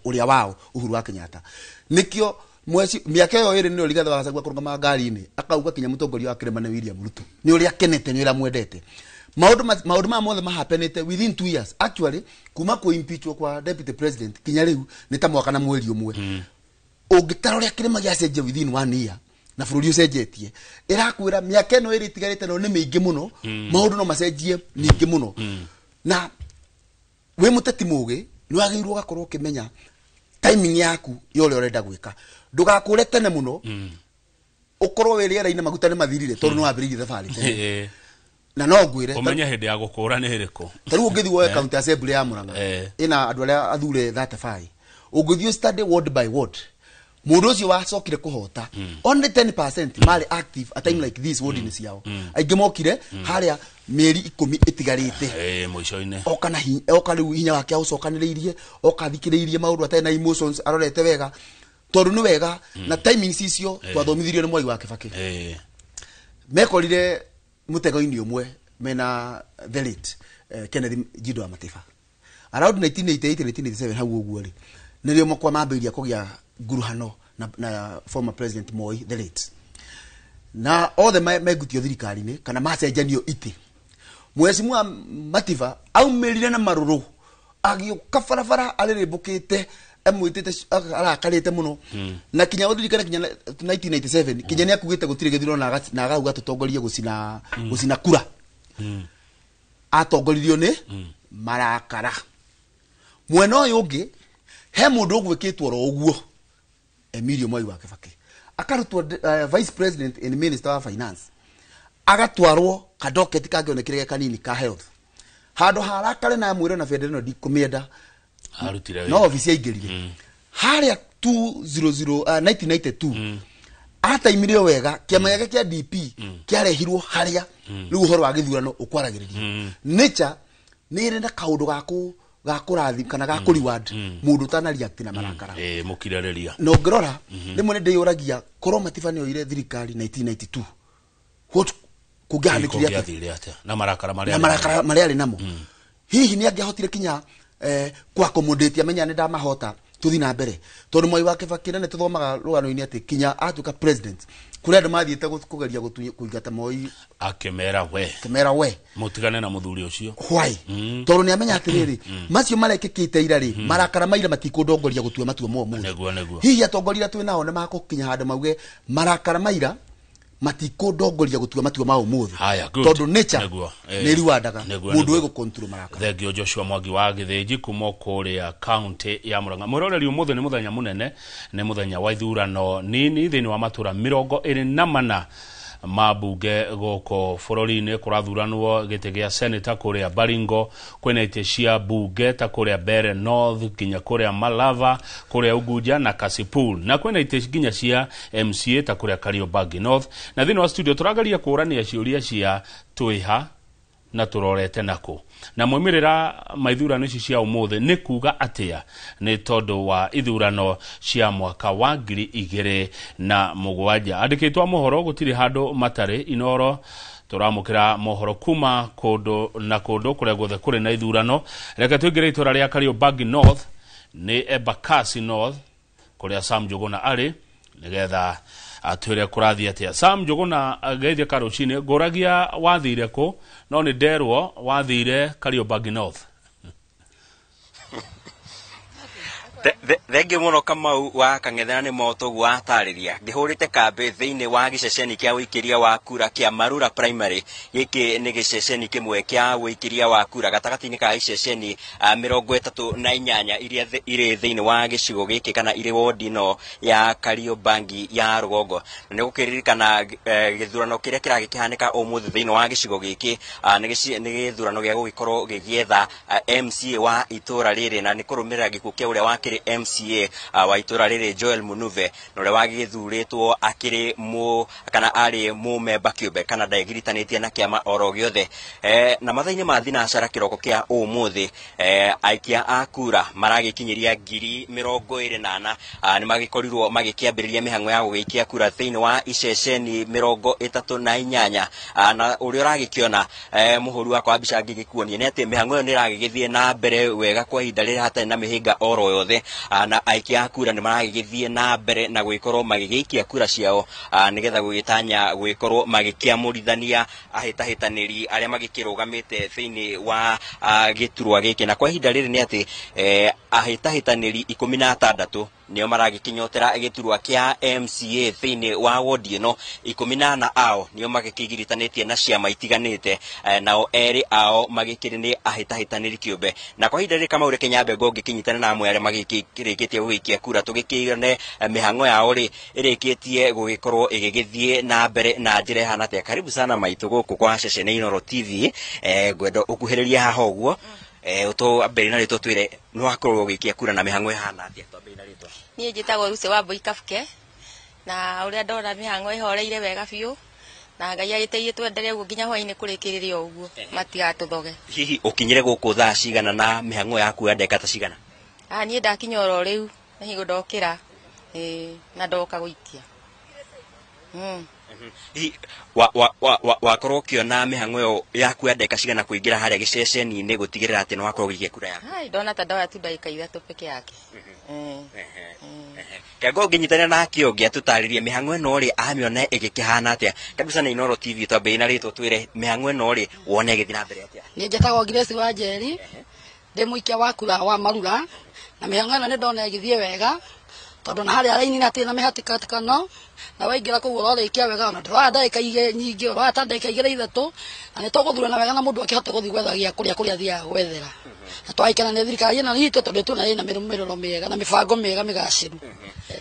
ũrĩa wao Uhuru wa Kenyatta. Nĩkĩo mĩaka ĩyo ĩrĩ nĩyo Rigathĩ wa Gachagua kũrũgama ngari-inĩ akauga kinya mũtongoria wa kĩrĩma nĩ William Ruto, nĩ ũrĩa akenete, nĩ ũrĩa amwendete. Maũndũ maya mothe mahapenete within 2 years. Actually kuma kũ impeachwo kwa deputy president kinya rĩu nĩ ta mwaka na mweri ũmwe. Ũngĩtara ũrĩa kĩrĩma gĩacenjia within 1 year na bũrũri ũcenjetie, ĩrakwĩra mĩaka ĩno ĩrĩ ĩtigarĩte no nĩ mĩingĩ mũno, maũndũ no macenjie ningĩ mũno. Na wĩ mũteti mũgĩ nĩ wagĩrĩirwo ũgakorwo ũkĩmenya timing yaku ya ũrĩa ũrenda gwĩka. Ndũgakũre tene mũno ũkorwo wĩ rĩera-inĩ maguta nĩ mathirire tondũ nĩ wambĩrĩirie thabarĩ tene. Na no ngwĩre ũmenye hĩndĩ ya gũkũra nĩ ĩrĩkũ. Ta rĩu ũngĩthiĩ woe county assembly ya Murang'a ĩna andũ arĩa athure 35, ũngĩthiĩ study ward by ward, mũndũ ũcio wacokire kũhota only 10% marĩ active a time like this ward-inĩ ciao. Aingĩ mokire harĩa mĩeri 10 ĩtigarĩte mũico-inĩ. Oka na oka rĩu hinya wake aũcokanĩrĩirie, oka athikĩrĩirie maũndũ atarĩ na emotions, arorete wega tondũ nĩ wega. Na timings icio twathomithirio nĩ Mwai wa Kibaki. Mekorire mũtego-inĩ ũmwe mena the late Kenneth Njindo wa Matiba around 1988 1987 hau ũguo rĩ, nĩrĩo makwa mambĩrĩria kũgĩa nguruhano na former president Moi the late, na othe megutio thirikari-inĩ kana macenjanio itĩ. Mheshimiwa Matiba aumĩrire na marũrũ agĩũka barabara arĩrĩmbũkĩte amwĩtĩte arakarĩte mũno, na kinya ũririkane kinya 1997 kinya nĩ akugĩte gũtirĩ gĩthurano na akauga tũtongorie gũcina kura. Atongoririo nĩ marakara. Mwena ũyũ ũngĩ he mũndũ ũgwĩkĩtwo oro ũguo, Emilio Mwai wa Kibaki akarutwo vice president and minister wa finance, agatwarwo kadoketi kangĩonekire ge kanini ka health. Handũ harakare na mwĩre na bendera ĩno ndikũmĩenda. Arutire no office yaingĩrire. Harĩa 200 1992 ataimire wega kĩama gĩake kĩa DP kĩarehirwo harĩa rĩu ũhoro wa gĩthurano ũkwaragĩrĩria. Nature nĩ ĩrĩ na kaũndũ ga kũrathi kana ga kũ reward mũndũ ũtana react na marakara. Mũkirĩrĩria. Na ũngĩrora rĩmwe nĩ ndĩyũragia korwo Matiba nĩ oire thirikari 1992 what kũngĩhanĩkire atĩa na marakara marĩa na marakara marĩa arĩ namo. Hihi nĩ angĩahotire kinya kwa accommodate amenya nĩ ndamahota tuthi na mbere tondu Mwai wa Kibaki nĩ tuthomaga rũgano-inĩ atĩ kinya atuĩka president kũrĩ andũ mathiĩte kũgeria kũingata Moi akĩmera we mũtigane na mũthuri ũcio why tondũ nĩ amenya atĩrĩrĩ macio marekĩkĩte ira rĩ marakara maira matikũndongoria gũtua matua mo mũthĩ. Nĩguo hihi atongoria twĩ nao nĩ makũkinya handũ mauge marakara maira matikũndongoria gũtua matua ma ũmũthĩ tondũ nature nĩ riwandaga mũndũ wĩ gũcontrol marakara. Thengio Joshua Mwangi wa Gĩthĩnji kuma kũrĩa county ya Murang'a. Mwĩroreri ũmũthĩ nĩ mũthenya mũnene, nĩ mũthenya wa ithurano nini thĩinĩ wa matũra 24 ma mbunge gũkũ bũrũri-inĩ. Kũrathuranwo gĩtĩ gĩa senator kũrĩa Baringo, kwĩna itĩ cia mbunge ta kũrĩa Mbeere North nginya kũrĩa Malava, kũrĩa Unguja na Kasipul, na kwĩna itĩ nginya cia MCA ta kũrĩa Kariobangi North. Na thĩinĩ wa studio tũrageria kũũrania ciũria cia twĩha na tũrorete nako na moimĩrĩra ma ithurano ici cia ũmũthĩ nĩ kuga atĩa nĩ tondũ wa ithurano cia mwaka wa 2007. Andĩkĩtwo mohoro gũtirĩ handũ matarĩ Inoro tũramũkĩra mohoro kuma kũndũ na kũndũ kũrĩa guothe kũrĩ na ithurano. Reke tũingĩre itũra rĩa Kariobangi North nĩ Embakasi North kũrĩa Sam Njũgũna arĩ nĩgetha atwĩre kũrathiĩ atĩa. Sam Njũgũna geithia karũcinĩ, ngũragia wathire kũ no nĩ nderwo wathire Kariobangi North. Thengi muno Kamau wa Kang'ethera nĩ motoguo atarĩria. Ngĩhũrĩte kambĩ thĩinĩ wa gĩceceni kĩa ũikĩria wa kura kĩa Marura Primary. Gĩkĩ nĩ gĩceceni kĩmwe kĩa ũikĩria wa kura gatagatĩ-inĩ ka iceceni 38 iria irĩ thĩinĩ wa gĩcigo gĩkĩ kana irĩ wodi ĩno ya Kariobangi ya rũgongo. Na nĩ gũkĩririkana gĩthurano kĩrĩa kĩragĩkĩhanĩka ũmũthĩ thĩinĩ wa gĩcigo gĩkĩ nĩ gĩthurano gĩa gũgĩkorwo gĩgĩetha MCA wa itũra rĩrĩ na nĩ kũrũmĩrĩra gĩkuũ kĩa ũrĩa wakĩrĩ MCA wa itũra rĩrĩ Joel Munuve na ũrĩa wagĩthurĩtwo akĩrĩ mũ kana arĩ mũmemba kĩũmbe kana ndegiritanĩtie na kĩama oro gĩothe. Na mathaa-inĩ ma thinacara kĩroko kĩa ũmũthĩ aikia a kura maragĩkinyĩria 24,000 nĩ magĩkorirwo magĩkĩambĩrĩria mĩhang'o ya gũgĩikia kura thĩinĩ wa iceceni 38 na ũrĩa ũragĩkĩona mũhũri wakwa wa mbica ngĩgĩkuonia nĩ atĩ mĩhang'o ĩyo nĩ ĩragĩgĩthiĩ na mbere wega kwa ihinda rĩrĩa hatarĩ na mĩhĩnga oro yothe na aikia a kura nĩ maragĩgĩthiĩ na mbere na gwĩkorwo magĩgĩikia kura ciao nĩgetha gũgĩtanya gwĩkorwo magĩkĩamũrithania ahĩtahĩtanĩri arĩa magĩkĩrũgamĩte thĩinĩ wa gĩturwa gĩkĩ. Na kwa ihinda rĩrĩ nĩ atĩ ahĩtahĩtanĩri 16 nĩo maragĩkĩnyotera gĩturwa kĩa MCA thĩinĩ wa wodi ĩno. 14 ao nĩo magĩkĩgiritanĩtie na ciama itiganĩte nao erĩ ao magĩkĩrĩ nĩ ahĩtahĩtanĩri kĩũmbe. Na kwa ihinda rĩrĩ Kamau reke nyambe ngũngĩkĩnyitana na amwe arĩa magĩkĩrĩkĩtie gũgĩikia kura tũgĩkĩone mĩhang'o yao rĩ ĩrĩkĩtie gũgĩkorwo ĩgĩgĩthiĩ na mbere na njĩra ĩhana atĩa. Karibu sana maitũ gũkũ kwa ceceni Inooro TV. Ngwenda ũkuhĩrĩrie haha ũguo ũtwambĩrĩrie na rĩtwa twĩre nĩ wakorwo ũgĩikia kura na mĩhang'o ĩhana atĩa. Twambĩrĩrie na rĩtwa. Niĩ njĩtagwo Lucy Wambui Kabuke na ũrĩa ndona mĩhang'o ĩhoreire wega biũ na Ngai agĩteithie twendelee ũguo nginya hwaĩ-inĩ kũrĩkĩrĩria ũguo matigatũthoge. Hihi ũkinyire gũkũ thaa cigana na mĩhang'o yaku ya ndagĩka ta cigana? Niĩ ndakinya oro rĩu na hingo ndokĩra na ndoka gũikia. Hihi wakorwo ũkĩona mĩhang'o ĩyo yaku ya ndagĩka cigana kũingĩra harĩa gĩceceni-inĩ gũtigĩrĩra atĩ nĩ wakorwo ũgĩikia kura yaku? Ndona ta ndoya tu ndagĩka 3 peke yake. Kengo ũngĩnyitanĩra nake ũngĩ atũtarĩrie mĩhang'o ĩno rĩ amĩone ĩgĩkĩhana atĩa. Karibu sana Inooro TV twambĩrĩrie na rĩtwa twĩre mĩhang'o ĩno rĩ wone ĩgĩthiĩ na mbere atĩa. Niĩ njĩtagwo Grace Wanjeri ndĩ mũikia wa kura wa Marura na mĩhang'o ĩno nĩ ndona ĩgĩthiĩ wega tondũ na harĩa raini hatirĩ na mĩhatĩkatĩkano na waingĩra kũu ũrorĩkia wega ona ndũroya ndagĩka nyingĩ ũroya ta ndagĩka 2 3 na nĩ tũgũthurana wega na mũndũ akĩhote gũthiĩ gwetha gĩa kũrĩa kũrĩa athiaga gwethera. Na twagĩkena nĩ thirikari ĩno itũ tondũ tũna ĩna mĩrũmĩrĩro mĩega na mĩbango mĩega mĩgacĩru.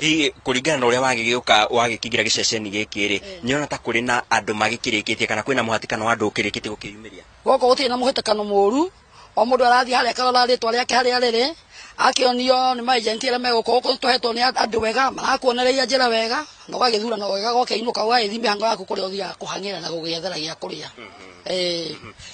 Hihi kũringana na ũrĩa wagĩgĩũka wagĩkĩingĩra gĩceceni gĩkĩ rĩ nĩũrona ta kũrĩ na andũ magĩkĩrĩkĩtie kana kwĩna mũhatĩkano wa andũ ũkĩrĩkĩtie gũkĩyumĩria? Gũkũ gũtirĩ na mũhatĩkano mũru O mũndũ arathiĩ harĩa akarora rĩtwa rĩake harĩa rĩrĩ, akĩonio nĩ maejenti arĩa megũkũ gũkũ tũhetwo nĩ andũ wega, marakuonereria njĩra wega, na ũgagĩthurana wega gokĩinũka ũgagĩthiĩ mĩhango yaku kũrĩa ũthiaga kũhang'ĩra na gũgĩethera gĩa kũrĩa.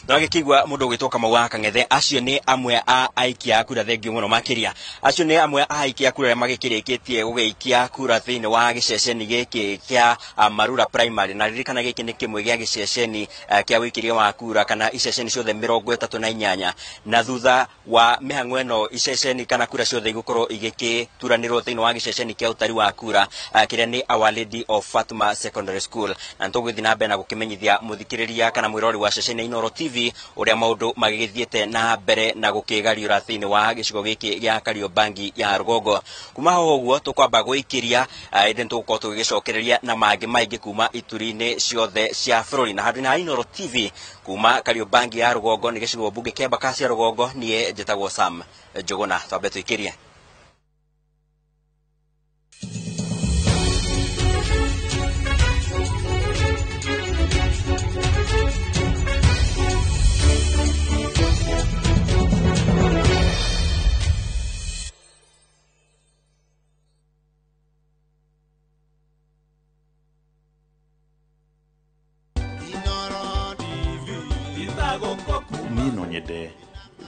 Na gĩkĩigua mũndũ ũgwĩtwo Kamau wa Kang'ethe, acio nĩ amwe a aikia a kura, thengio mũno makĩria. Acio nĩ amwe a aikia a kura arĩa magĩkĩrĩkĩtie gũgĩikia kura thĩinĩ wa gĩceceni gĩkĩ kĩa Marura Primary. Na ririkana gĩkĩ nĩ kĩmwe gĩa gĩceceni kĩa wĩikĩria wa kura kana iceceni ciothe 38, na thutha wa mĩhang'o ĩno iceceni kana kura ciothe igũkorwo igĩkĩturanĩrwo thĩinĩ wa gĩceceni kĩa ũtari wa kura kĩrĩa nĩ Our Lady of Fatima Secondary School. Na nĩtũgũgĩthiĩ na mbere na gũkĩmenyithia mũthikĩrĩria kana mwĩrori wa ceceni ya Inooro TV ũrĩa maũndũ magĩgĩthiĩte na mbere na gũkĩgariũra thĩinĩ wa gĩcigo gĩkĩ gĩa Kariobangi ya rũgongo. Kuma ho ũguo tũkwamba gũikĩria, ĩndĩ nĩtũgũkorwo tũgĩgĩcokereria na mangĩ maingĩ kuma ituri-inĩ ciothe cia bũrũri. Na handũ-inĩ ha Inooro TV kuma Kariobangi ya rũgongo nĩ gĩcigo mbunge kĩa Embakasi ya rũgongo, niĩ njĩtagwo Sam Njũgũna. Twambe tũikĩrie. Niĩ no nyende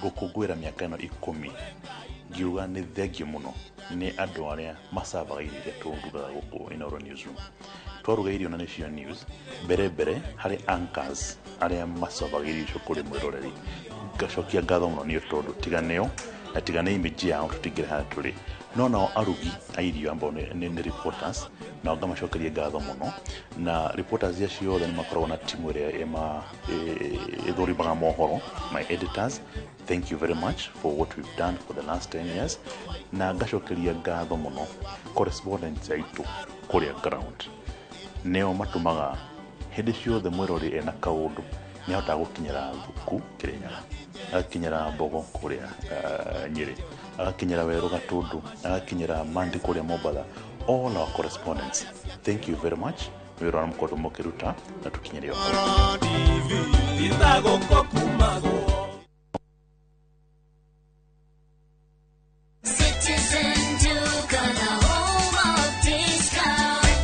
gũkũngũĩra mĩaka ĩno 10 ngiuga nĩ thengio mũno nĩ andũ arĩa macavaga irio iria tũrugaga gũkũ Inooro Newsroom. Twaruga irio na nĩcio news mbere mbere harĩ anchors arĩa macavaga irio icio kũrĩ mwĩroreri. Ngacokia ngatho mũno nĩ tondũ tiga nĩo na tiga nĩ image yao tũtingĩrĩ harĩa tũrĩ. No nao arugi a irio ambao nĩ reporters, nao ngamacokeria ngatho mũno. Na reporters acio othe nĩ makoragwo na timu ĩrĩa ĩthũrimaga mohoro, my editors, thank you very much for what we've done for the last 10 years. Na ngacokeria ngatho mũno correspondents aitũ kũrĩa ground, nĩo matũmaga hĩndĩ ciothe mwĩrori ena kaũndũ nĩ ahotaga gũkinyĩra Thuku Kĩrĩnyaga, agakinyĩra Mbogo kũrĩa Nyĩrĩ, agakinyĩra Werũ Gatũndũ, agakinyĩra Mandi kũrĩa Mombatha. All our correspondents, thank you very much nĩ wĩra ũrĩa mũkoretwo mũkĩruta na tũkinyĩre o.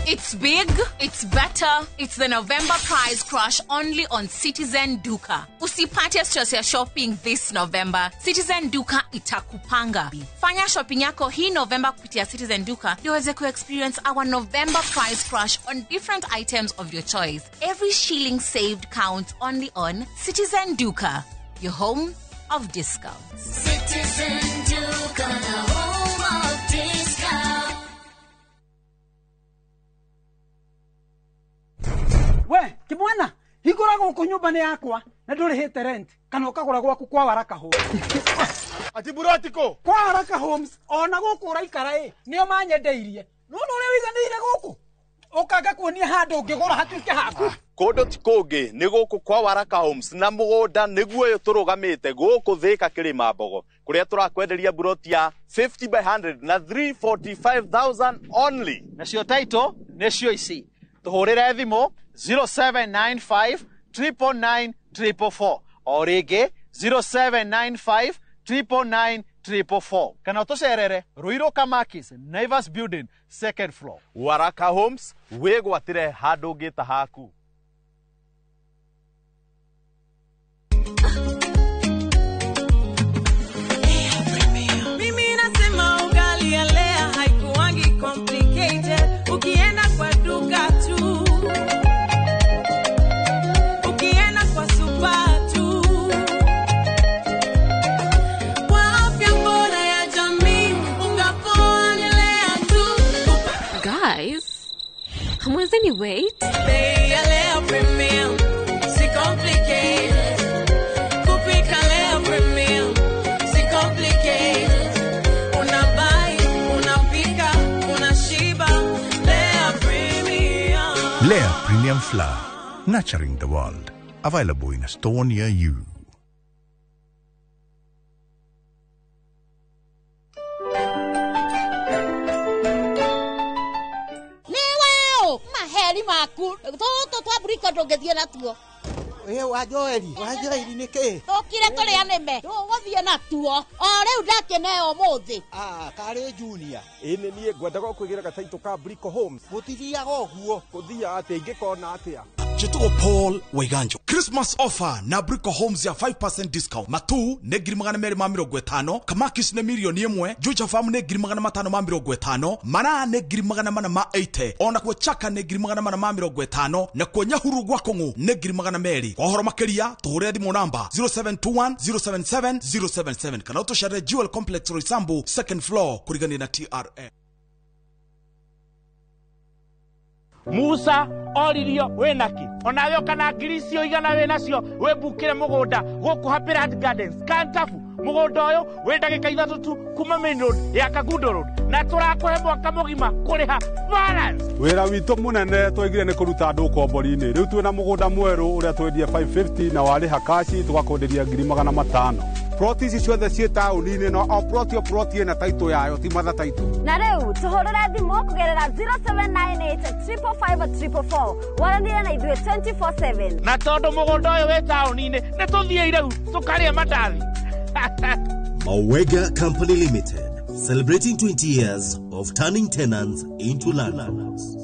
It's big, it's better, it's the November price crash only on Citizen Duka. Usipate stress ya shopping this November. Citizen Duka itakupanga. Fanya shopping yako hii November kupitia Citizen Duka ndio uweze ku-experience our November price crash on different items of your choice. Every shilling saved counts only on Citizen Duka, your home of discounts. Citizen Duka, the home of discounts. We, kimwana, hingũra gũkũ nyũmba nĩ yakwa na ndũrĩhĩte rent kana ũkagũra gwaku kwa Waraka Homes. Ati burotiko kwa Waraka Homes ona gũkũ ũraikara ĩ nĩo manyendeirie. Nĩwona ũrĩa ũiganĩire gũkũ ũkanga kuonia handũ ũngĩgũra hatuĩke haku. Kũndũ ti kũngĩ nĩ gũkũ kwa Waraka Homes na mũgũnda nĩguo ũyũ tũrũgamĩte gũkũ Thĩka Kĩrĩma Mbogo kũrĩa tũrakwenderia buroti ya 50 by 100 na 345,000 only. Nacio title nĩcio ici. Tũhũrĩre thimũ 0795 999 444 o rĩngĩ 0795 999 444 kana ũtũcerere Ruiru Kamakis Naivas Building second floor. Waraka Homes, wĩgwatĩre handũ ũngĩta haku. Mimi nasema ugali ya Lea haikuangi complicated. Ukienda kwa duka tu, ukienda kwa super tu, kwa afya bora ya jamii unga poa ni Lea tu. Guys, hamwezi ni wait? Bei ya Lea Premium si complicated. Kupika Lea Premium si complicated. Unabai, unapika, unashiba. Lea Premium. Lea Premium Flour, nurturing the world. Available in a store near you. Niweo maheri maku tũtũ twa mburiko ndũngĩthiĩ natuo. Ĩ wa Joeli, wa Joeli nĩ kĩ? Tũkire tũrĩa nĩme. Tũgũthiĩ na tuo. O rĩu ndakĩneo ũmũthĩ. Ah, karĩ Junior. Ĩ nĩ niĩ ngwendaga kwĩgĩra gataitũ ka Brico Homes. Gũtithiaga ũguo. Gũthiaga atĩa ingĩkona atĩa? Chitugo Paul Waiganjo. Christmas offer na Brico Homes ya 5% discount. Matu nĩ 250,000, Kamakis nĩ 1,000,000, Juja Farm nĩ 550,000, Mara nĩ 480,000, ona kuo Chaka nĩ 450, na kuo Nyahuru gwa Kong'u nĩ 200,000. Kwa ũhoro makĩria tũhũrĩre thimũ namba 0721 077 077 kana ũtũcerere Jewel Complex Roysambu second floor kũrigania na TRM. Musa oririo wĩnaki onawe ũka ngiri icio igana wĩnacio wĩmbukĩre mũgũnda gũkũ Happy Land Gardens Kantafu. Mũgũnda ũyũ wĩ ndagĩka 3 tu kuma main road ya Kangundo Road na tũrakũhe mwaka mũgima kũrĩha balance. Wĩra witũ mũnene twaigire nĩ kũruta andũ ũkombori-inĩ. Rĩu twĩna mũgũnda mwerũ ũrĩa twendie 550 na warĩha kaci tũgakwenderia 500,000. Ploti ici ciothe ciĩ taũni-inĩ no o ploti o ploti ĩna taitũ yayo ti matha taitũ. Na rĩu tũhũrĩre thimũ kũgerera 0798 555 444 waranĩrie na ithuĩ 24/7. Na tondũ mũgũnda ũyũ wĩ taũni-inĩ nĩ tũthiĩ rĩu tũkarĩe mandathi. Mawega Company Limited, celebrating 20 years of turning tenants into landlords.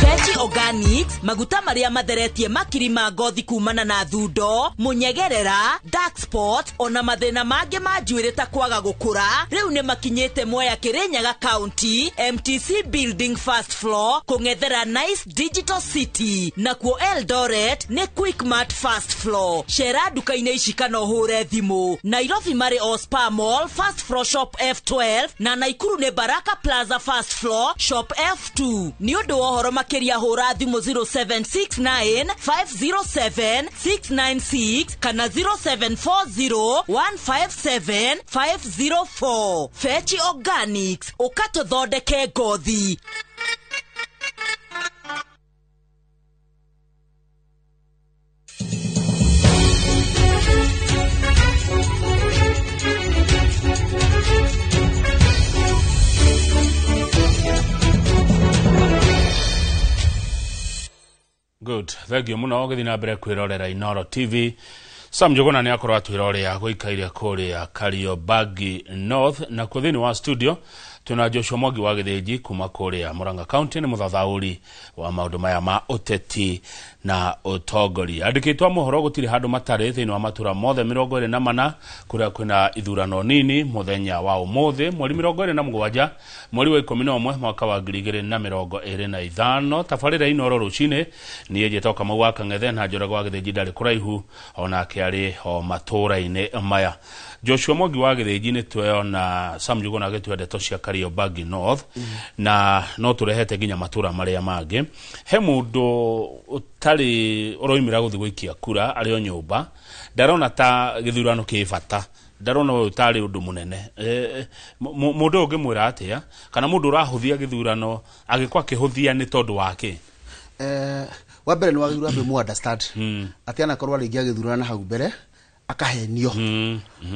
Fechi Organics, maguta maria matheretie makiri ma ngothi kumana na thundo, munyegerera, dark spot, ona mathina mangĩ ma njuĩrĩ ta kwaga gũkũra, rĩu nĩ makinyĩte Mwea Kirinyaga County, MTC Building first floor, kũng'ethera Nice Digital City, nakuo Eldoret nĩ Quickmart first floor. Cera nduka-inĩ ici kana ũhũre thimũ. Nairobi marĩ o Spa Mall first floor shop F12 na Naikuru nĩ Baraka Plaza first floor shop F2. Nĩ ũndũ wa ũhoro makĩria hũra thimũ 0769 507 696 kana 0740 157 504. Fechi Organics, ũkatũthondeke ngothi. Good. Thank you muno gũthiĩ na mbere kwĩrorera Inooro TV. Sam Njuguna nĩ akorwo atwĩra ũrĩa gũikaire kũrĩa Kariobangi North, na kuo thĩinĩ wa studio twĩna Joshua Mwangi wa Gĩthĩnji kuma kũrĩa Murang'a County, nĩ mũthathaũri wa maũndũ maya ma ũteti na ũtongoria. Andĩkĩtwo a mohoro gũtirĩ handũ matarĩ thĩinĩ wa matũra mothe 24 kũrĩa kwĩna ithurano nini mũthenya wa ũmũthĩ mweri 27 mweri wa 11 mwaka wa 2025. Tabarĩra Inooro rũcinĩ, niĩ njĩtagwo Kamau wa Kang'ethe na Njoroge wa Gĩthĩnji ndarĩ kũraihu onake arĩ o matũra-inĩ maya. Joshua Mwangi wa Gĩthĩnji nĩ tweona Sam Njuguna agĩtue ndeto cia Kariobangi North na no tũrehete nginya matũra marĩa mangĩ. He mũndũ ũtarĩ ũroimĩra gũthiĩ gũikia kura arĩ o nyũmba, ndarona ta gĩthurano kĩ bata, ndarona ũyũ tarĩ ũndũ mũnene. Mũndũ ũyũ ũngĩmwĩra atĩa, kana mũndũ ũrahũthia gĩthurano agĩkorwo akĩhũthia nĩ tondũ wake? Wa mbere nĩ wagĩrĩirwo ambe mu understand atĩ anakorwo rĩngĩ agĩthurana hau mbere akahenio,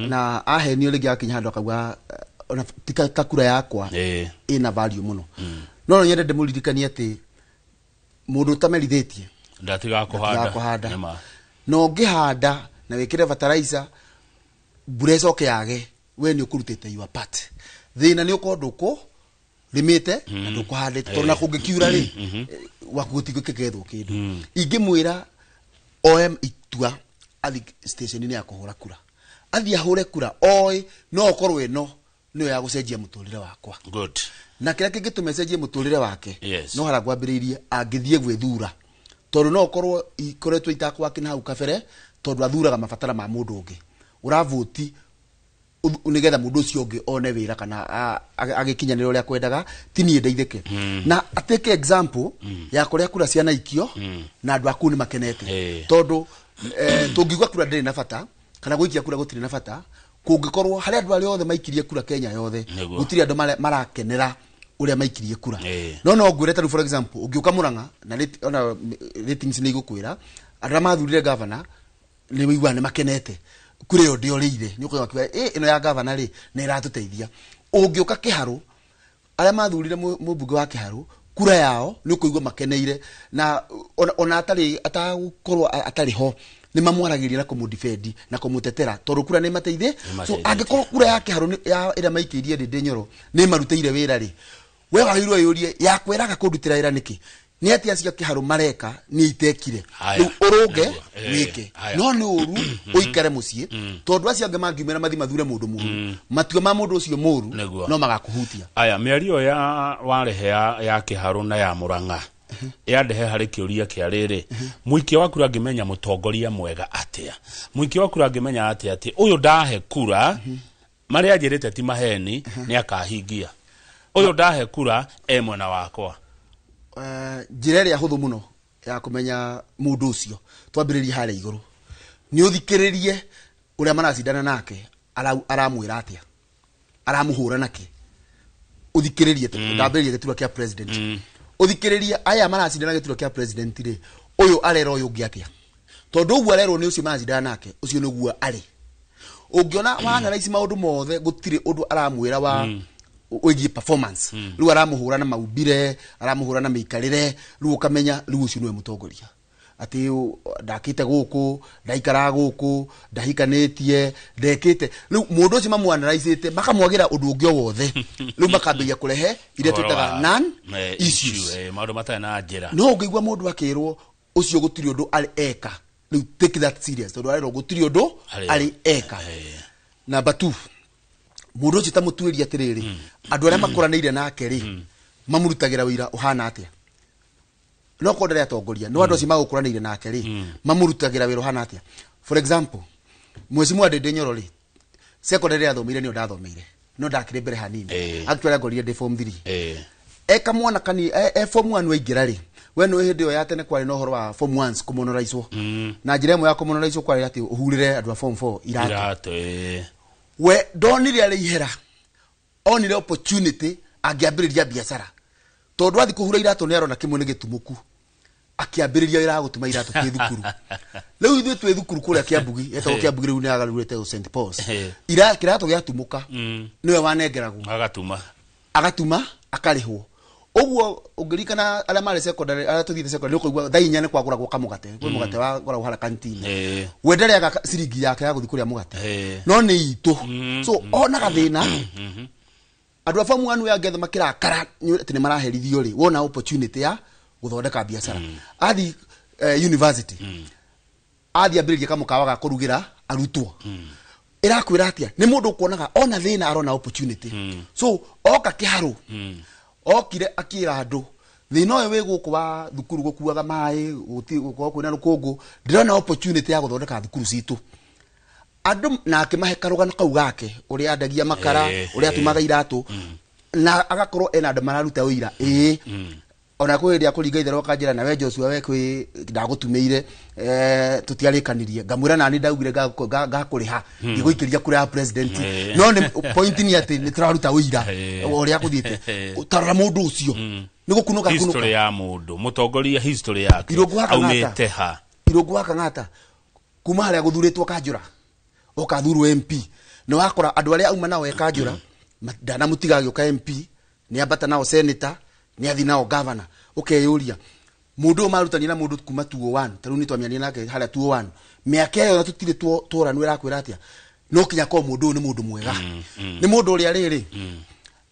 na ahenio rĩngĩ akinya handũ akauga ona ta kura yakwa ĩna value mũno. No nyende ndĩmũririkanie atĩ mũndũ ũtamerithĩtie ndatigaga kũhanda. Na ũngĩhanda na wĩkĩre fertilizer mbura ĩcoke yage, we nĩ ũkũrutĩte your part. Thĩna nĩ ũkorwo ndũkũ rĩmĩte na ndũkũhandĩte, tondũ na kũngĩkiura rĩ waku gũtigũkĩgethwo kĩndũ. Ingĩmwĩra oe itua athi station-inĩ ya kũhũra kura, athiĩ ahũre kura oĩ no ũkorwo ĩno nĩyo ya gũcenjia mũtũrĩre wakwa. Good. Na kĩrĩa kĩngĩtũma ĩcenjie mũtũrĩre wake, yes, no harĩa ngwambĩrĩirie angĩthiĩ gwĩthura, tondũ no ũkorwo ikoretwo itakwake na hau kabere, tondũ athuraga mabatara ma mũndũ ũngĩ. Ũravoti nĩgetha mũndũ ũcio ũngĩ one wĩra kana agĩkinyanĩra ũrĩa kwendaga, ti niĩ ndeithĩke. Na atake example ya kũrĩa kura cianaikio na andũ a kũu nĩ makenete, tondũ tũngiuga kura ndĩrĩ na bata kana gũikia kura gũtirĩ na bata, kũngĩkorwo harĩ andũ arĩa othe maikirie kura Kenya yothe gũtirĩ andũ marakenera ũrĩa maikirie kura. No ngwĩre ta rĩu for example ũngĩũka Murang'a na ona ratings nĩ igũkwĩra andũ arĩa mathurire governor nĩ wĩiguaga nĩ makenete kura ĩyo ndĩorĩire, nĩ ũkũigua makiuga ĩno ya governor rĩ nĩ ĩratũteithia. Ũngĩũka Kĩharũ, arĩa mathurire mũmbunge wa Kĩharũ Kura yao nĩ ũkũigua makeneire na ona atarĩ atagũkorwo atarĩ ho nĩ mamwaragĩria na kũmũdefend na kũmũtetera tondũ kura nĩ mateithĩ. So angĩkorwo kura ya Kĩharũ ya ĩrĩa maikĩirie Ndĩndĩ Nyoro nĩ marutĩire wĩra rĩ, we wagĩrĩirwo wĩyũrie yakwĩraga kũndutĩra wĩra nĩkĩ? Nĩ atĩa acio a Kĩharũ mareka niĩ itekire? Rĩu ũrũnge wĩke, no nĩ ũru ũikare mũciĩ tondũ acio angĩ mangiumĩra mathi mathure mũndũ mũru, matua ma mũndũ ũcio mũru no magakũhutia. Aya, mĩario ya warehe ya Kĩharũ na ya Mũrang'a yandehe harĩ kĩũria kĩa rĩrĩ, mũikia wa kura angĩmenya mũtongoria mwega atĩa? Mũikia wa kura angĩmenya atĩa atĩ ũyũ ndahe kura marĩa anjĩrĩte ti maheni nĩ akahingia, ũyũ ndahe kura e mwena wakwa? Njĩra ĩrĩa hũthũ mũno ya kũmenya mũndũ ũcio, twambĩrĩrie harĩa igũrũ, nĩ ũthikĩrĩrie ũrĩa maracindana nake aramwĩra atĩa, aramũhũra nake. Ũthikĩrĩrie, ndambĩrĩrie gĩturwa kĩa president, ũthikĩrĩrie aya maracindana gĩturwa kĩa president rĩ, ũyũ arera ũyũ ũngĩ atĩa, tondũ ũguo arerwo nĩ ũcio maracindana nake, ũcio nĩguo arĩ. Ũngĩona wana ici maũndũ mothe gũtirĩ ũndũ aramwĩra wa wĩgiĩ performance, rĩu aramũhũra na maumbire, aramũhũra na mĩikarĩre, rĩu ũkamenya rĩu ũcio nĩwe mũtongoria. Atĩ ndakĩte gũkũ, ndaikaraga gũkũ, ndahikanĩtie, ndekĩte. Rĩu mũndũ ũcio mamwanaraicĩte makamwagĩra ũndũ ũngĩ o wothe, rĩu makambĩrĩria kũrehe iria twĩtaga non issues, maũndũ matarĩ na njĩra. No ũngĩigua mũndũ akĩrwo ũcio gũtirĩ ũndũ arĩ eka, rĩu take that serious, tondũ arerwo gũtirĩ ũndũ arĩ eka. Number 2, mũndũ ũcio ta mũtuĩria atĩrĩrĩ, andũ arĩa makũranĩire nake rĩ, mamũrutagĩra wĩra ũhana atĩa? No korwo ndarĩ atongoria, no andũ acio magũkũranĩire nake rĩ, mamũrutagĩra wĩra ũhana atĩa? For example, Mheshimiwa Ndĩndĩ Nyoro rĩ, secondary athomeire nĩyo ndathomeire, no ndakĩrĩ mbere hanini. Actually angorire ndĩ form 3. Eka mwana kani e form 1 waingĩra rĩ, we nĩ hĩndĩ ĩyo ya tene kwarĩ na ũhoro wa form 1 kũmonoraicwo. Na njĩra ĩmwe ya kũmonoraicwo kwarĩ atĩ ũhurĩre andũ a form 4 iratũ. We ndonire arĩ ihera, onire opportunity angĩambĩrĩria biacara, tondũ athi kũhura iratũ nĩ arona kĩmwe nĩ gĩtumũku, akĩambĩrĩria wĩra wa gũtuma iratũ twĩ thukuru. Rĩu ithuĩ twĩ thukuru kũrĩa Kĩambugi, etagwo Kĩambugi rĩu nĩ agarũrĩte St Paul's, kĩratũ gĩatumũka nĩwe wanengeragwo, agatuma akarĩhwo. Ũguo ũngĩririkana arĩa marĩ secondary, arĩa tũthiĩte secondary, nĩ ũkũigua thaa 4 nĩ kwagũragwo kamũgate, kwĩ mũgate wagũragwo harĩa canteen. We ndarĩaga ciringi yake ya gũthiĩ kũrĩa mũgate, no nĩ itũ. So onaga thĩna, andũ a form 1 ya ngetha makĩrakara atĩ nĩ maraherithio rĩ, wona opportunity ya gũthondeka biacara. Athi university, athi ambĩrĩrie kamũkawa ga kũrugĩra arutwo. Ĩrakwĩra atĩa? Nĩ mũndũ ũkuonaga ona thĩna arona opportunity. So oka Kĩharũ, okire akĩra andũ thĩna ũyũ wĩ gũkũ wa thukuru gũkuaga maĩ, gũkorwo kwĩna rũkũngũ, ndĩrona opportunity ya gũthondeka thukuru citũ. Andũ na akĩmahe karũgano kau gake, ũrĩa andagia makara, ũrĩa atumaga iratũ, na agakorwo ena andũ mararuta ũira. Ĩĩ, ona kwĩ hĩndĩ ya kũringa itherũ akanjĩra, nawe Joshua we kwĩ ndagũtumĩire, tũtiarĩkanirie, ngamwĩra nani ndaugire ngakũrĩha, ngĩgũikĩria kura ya president. No nĩ point nĩ atĩ nĩ tũraruta ũira ũrĩa gũthiĩte. Tarora mũndũ ũcio nĩ gũkunũka kunũka. History ya mũndũ, mũtongoria history yake aumĩte ha? Irũngũ wa Kang'ata kuma harĩa gũthurĩtwo Kanjũra, ũkathurwo MP, nĩ wakora andũ arĩa auma nao e Kanjũra ndanamũtiga agĩũka MP, nĩ ambata nao senator, nĩ athi nao governor. Ũkeyũria mũndũ ũyũ marutania na mũndũ kuma 201, ta rĩu nĩ twamiania nake harĩa 201, mĩaka ĩyo na tũtirĩ tworanwo, ĩrakwĩra atĩa? No kinya korwo mũndũ ũyũ nĩ mũndũ mwega, nĩ mũndũ ũrĩa rĩrĩ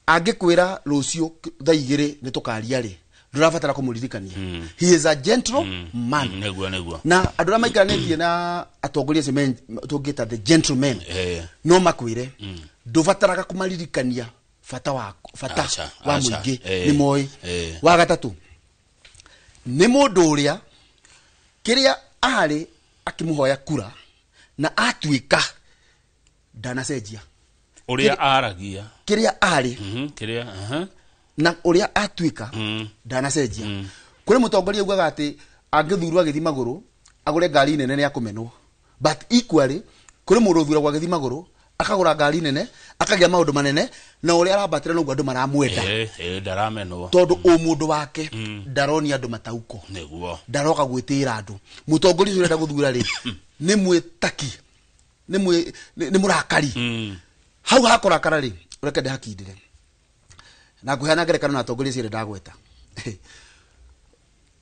angĩkwĩra rũciũ thaa 2 nĩ tũkaria rĩ, ndũrabatara kũmũririkania. He is a gentle man. Nĩguo. Na andũ arĩa maikaranĩtie na atongoria acio tũngĩta the gentlemen, no makwĩre ndũbataraga kũmaririkania bata wa mũingĩ, nĩ moĩ. Wa gatatũ nĩ mũndũ ũrĩa kĩrĩa arĩ akĩmũhoya kura na atuĩka ndanacenjia ũrĩa aragia, kĩrĩa arĩ kĩrĩa na ũrĩa atuĩka ndanacenjia. Kũrĩ mũtongoria ugaga atĩ angĩthurwo agĩthiĩ magũrũ agũre ngari nene nĩ akũmenwo, but equally kũrĩ mũndũ ũthuragwo agĩthiĩ magũrũ akagũra ngari nene akagĩa maũndũ manene, na ũrĩa arambatĩra noguo andũ maramwenda. Ndaramenwo tondũ ũmũndũ wake ndaronia andũ matauko, nĩguo ndaroka gwĩtĩĩra andũ. Mũtongoria ũcio ũrenda gũthura rĩ, nĩ mwĩtaki, nĩ mũrakari. Hau hakũrakara rĩ, reke ndĩhakindĩre na ngũheana ngerekano na atongoria acio ndagweta.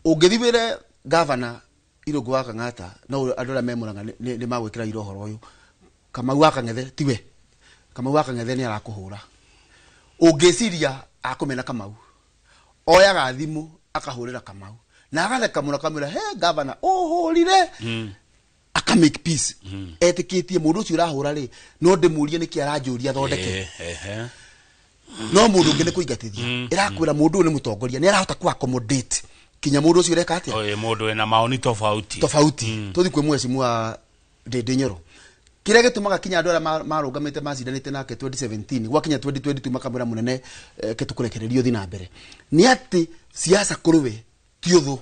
Ũngĩthiĩ wĩre gavana Irũngũ wa Kang'ata, no andũ arĩa me Murang'a nĩ magwĩkĩra ira ũhoro ũyũ. Kamau wa Kang'ethe tiwe. Kamau wa Kang'ethe nĩ arakũhũra. Ũngĩciria akũmena Kamau, oyaga thimũ akahũrĩra Kamau na agatheka mũno akamwĩra, he gavana ũhũrire, aka make peace. Etĩkĩtie mũndũ ũcio ũrahũra rĩ, no ndĩmũrie nĩkĩ aranjũria thondeke. No mũndũ ũngĩ nĩ kũingatithia. Ĩrakwĩra mũndũ ũyũ nĩ mũtongoria, nĩ arahota ku accommodate kinya mũndũ ũcio ũreka atĩa. Oye, mũndũ wĩna maoni tofauti. Tofauti. Tũthiĩ kwĩ mheshimiwa Ndĩndĩ Nyoro, kĩrĩa gĩtũmaga kinya andũ arĩa marũgamĩte macindanĩte nake 2017 gwakinya 2022 makamwĩra mũnene, ke tũkũrekererio ũthiĩ na mbere, nĩ atĩ siasa kũrĩ we ti ũthũ,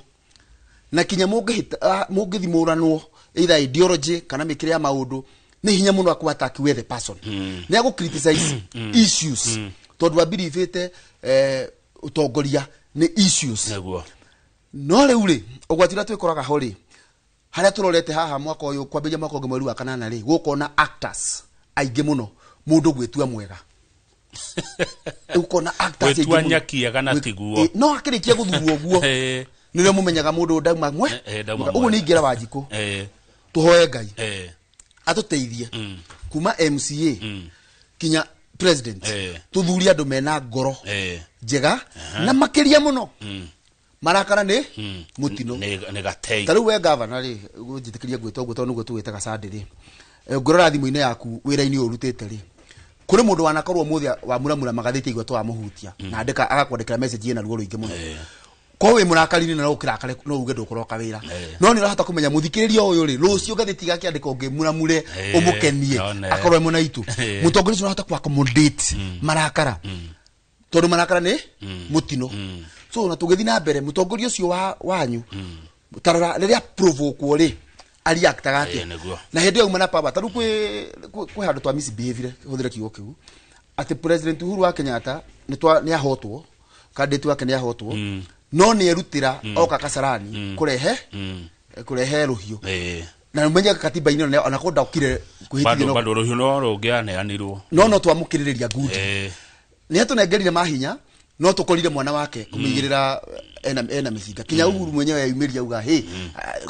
na kinya mũngĩthimũranwo either ideology kana mĩkĩre ya maũndũ, nĩ hinya mũno akũ attack we the person. Nĩ agũ criticize issues, tondũ abiribĩte ũtongoria nĩ issues. No rĩu rĩ, ũgwati ũrĩa twĩkoraga ho rĩ, harĩa tũrorete haha mwaka ũyũ kwambĩrĩria mwaka ũngĩ mweri wa kanana rĩ, gũkona actors aingĩ mũno, mũndũ gwĩtua mwega, ũkona actors aingĩ Gwĩtua mũno. nyakiega na tiguo. No akĩrĩkia gũthurwo ũguo nĩrĩo mũmenyaga mũndũ ndauma mwe. Ndauma ũguo mwega. nĩ ingĩra Wanjikũ, tũhoe Ngai atũteithie kuma MCA kinya president, tũthurie andũ mena ngoro njega, na makĩria mũno marakara nĩ mũtino. Nĩ gatei. Ta rĩu we gavana rĩ, njĩtĩkĩria ngwĩta ũguo tondũ nĩguo tũgwĩtaga Sunday rĩ, ngũrora thimũ-inĩ yaku wĩra-inĩ ũyũ ũrutĩte rĩ, kũrĩ mũndũ wanakorwo ũmũthĩ wamuramura magathĩti aigua twamũhutia, na andĩka agakwandĩkĩra message ĩna ruo rũingĩ mũno. Korwo wĩ mũrakari-inĩ na no ũkĩrakare, no uge ndũkũroka wĩra, no nĩ ũrahota kũmenya mũthikĩrĩria ũyũ rĩ, rũciũ ngathĩti gakĩandĩka ũngĩmuramure ũmũkenie, none. akorwo e mwena witũ. Mũtongoria ũcio ũrahota ku accommodate marakara, tondũ marakara nĩ mũtino. So na tũgĩthiĩ na mbere, mũtongoria ũcio wanyu, tarora rĩrĩa provokwo rĩ, ariactaga atĩa? Na hĩndĩ ĩyo auma na power, ta rĩu kwĩ handũ twa misbehavire, hũthĩre kiugo kĩu, atĩ President Uhuru wa Kenyatta nĩ ahotwo, candidate wake nĩ ahotwo, no nĩ erutĩra oka Kasarani kũrehe rũhiũ, na ũmenye katiba-inĩ ona ko ndokire kwĩhĩtithio Bado bado rũhiũ no rũngĩaneanirwo. No twamũkĩrĩrĩria ngundi, nĩ atũnengerire mahinya, no tũkorire mwana wake kũmũigĩrĩra ena mĩcinga, kinya Uhuru mwenyewe eyumĩria auga hĩ,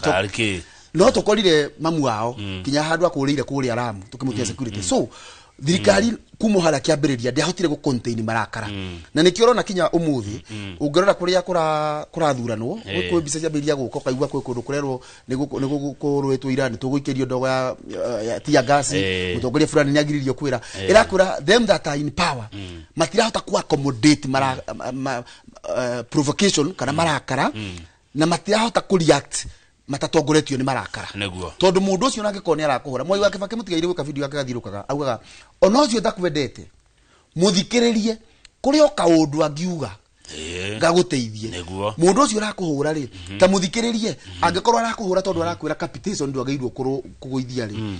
Karĩ kĩ? No tũkorire mamu wao kinya handũ akũrĩire kũrĩa Lamu tũkĩmũtia security. So thirikari kuma harĩa kĩambĩrĩria ndĩahotire gũ contain marakara, na nĩkĩo ũrona kinya ũmũthĩ ũngĩrora kũrĩa kũrathuranwo, kwĩ mbica ciambĩrĩria gũka, ũkaigua kwĩ kũndũ kũrerwo nĩ kũrũĩtwo ira nĩ tũgũikĩrio ndogo ya tear gas, mũtongoria fulani nĩ agiririo kwĩra. Ĩrakwĩra them that are in power matirahota ku accommodate provocation kana marakara, na matirahota ku react matatongoretio nĩ marakara, tondũ mũndũ ũcio nangĩkorwo nĩ arakũhũra. Mwai wa Kibaki mũtigaire gwĩka video yake gathiũrũkaga augaga ona ũcio ndakwendete mũthikĩrĩrie, kũrĩ o kaũndũ angiuga gagũteithie. Mũndũ ũcio ũrakũhũra rĩ, ta mũthikĩrĩrie, angĩkorwo arakũhũra tondũ arakwĩra capitation ndwagĩrĩirwo kũgũithia rĩ,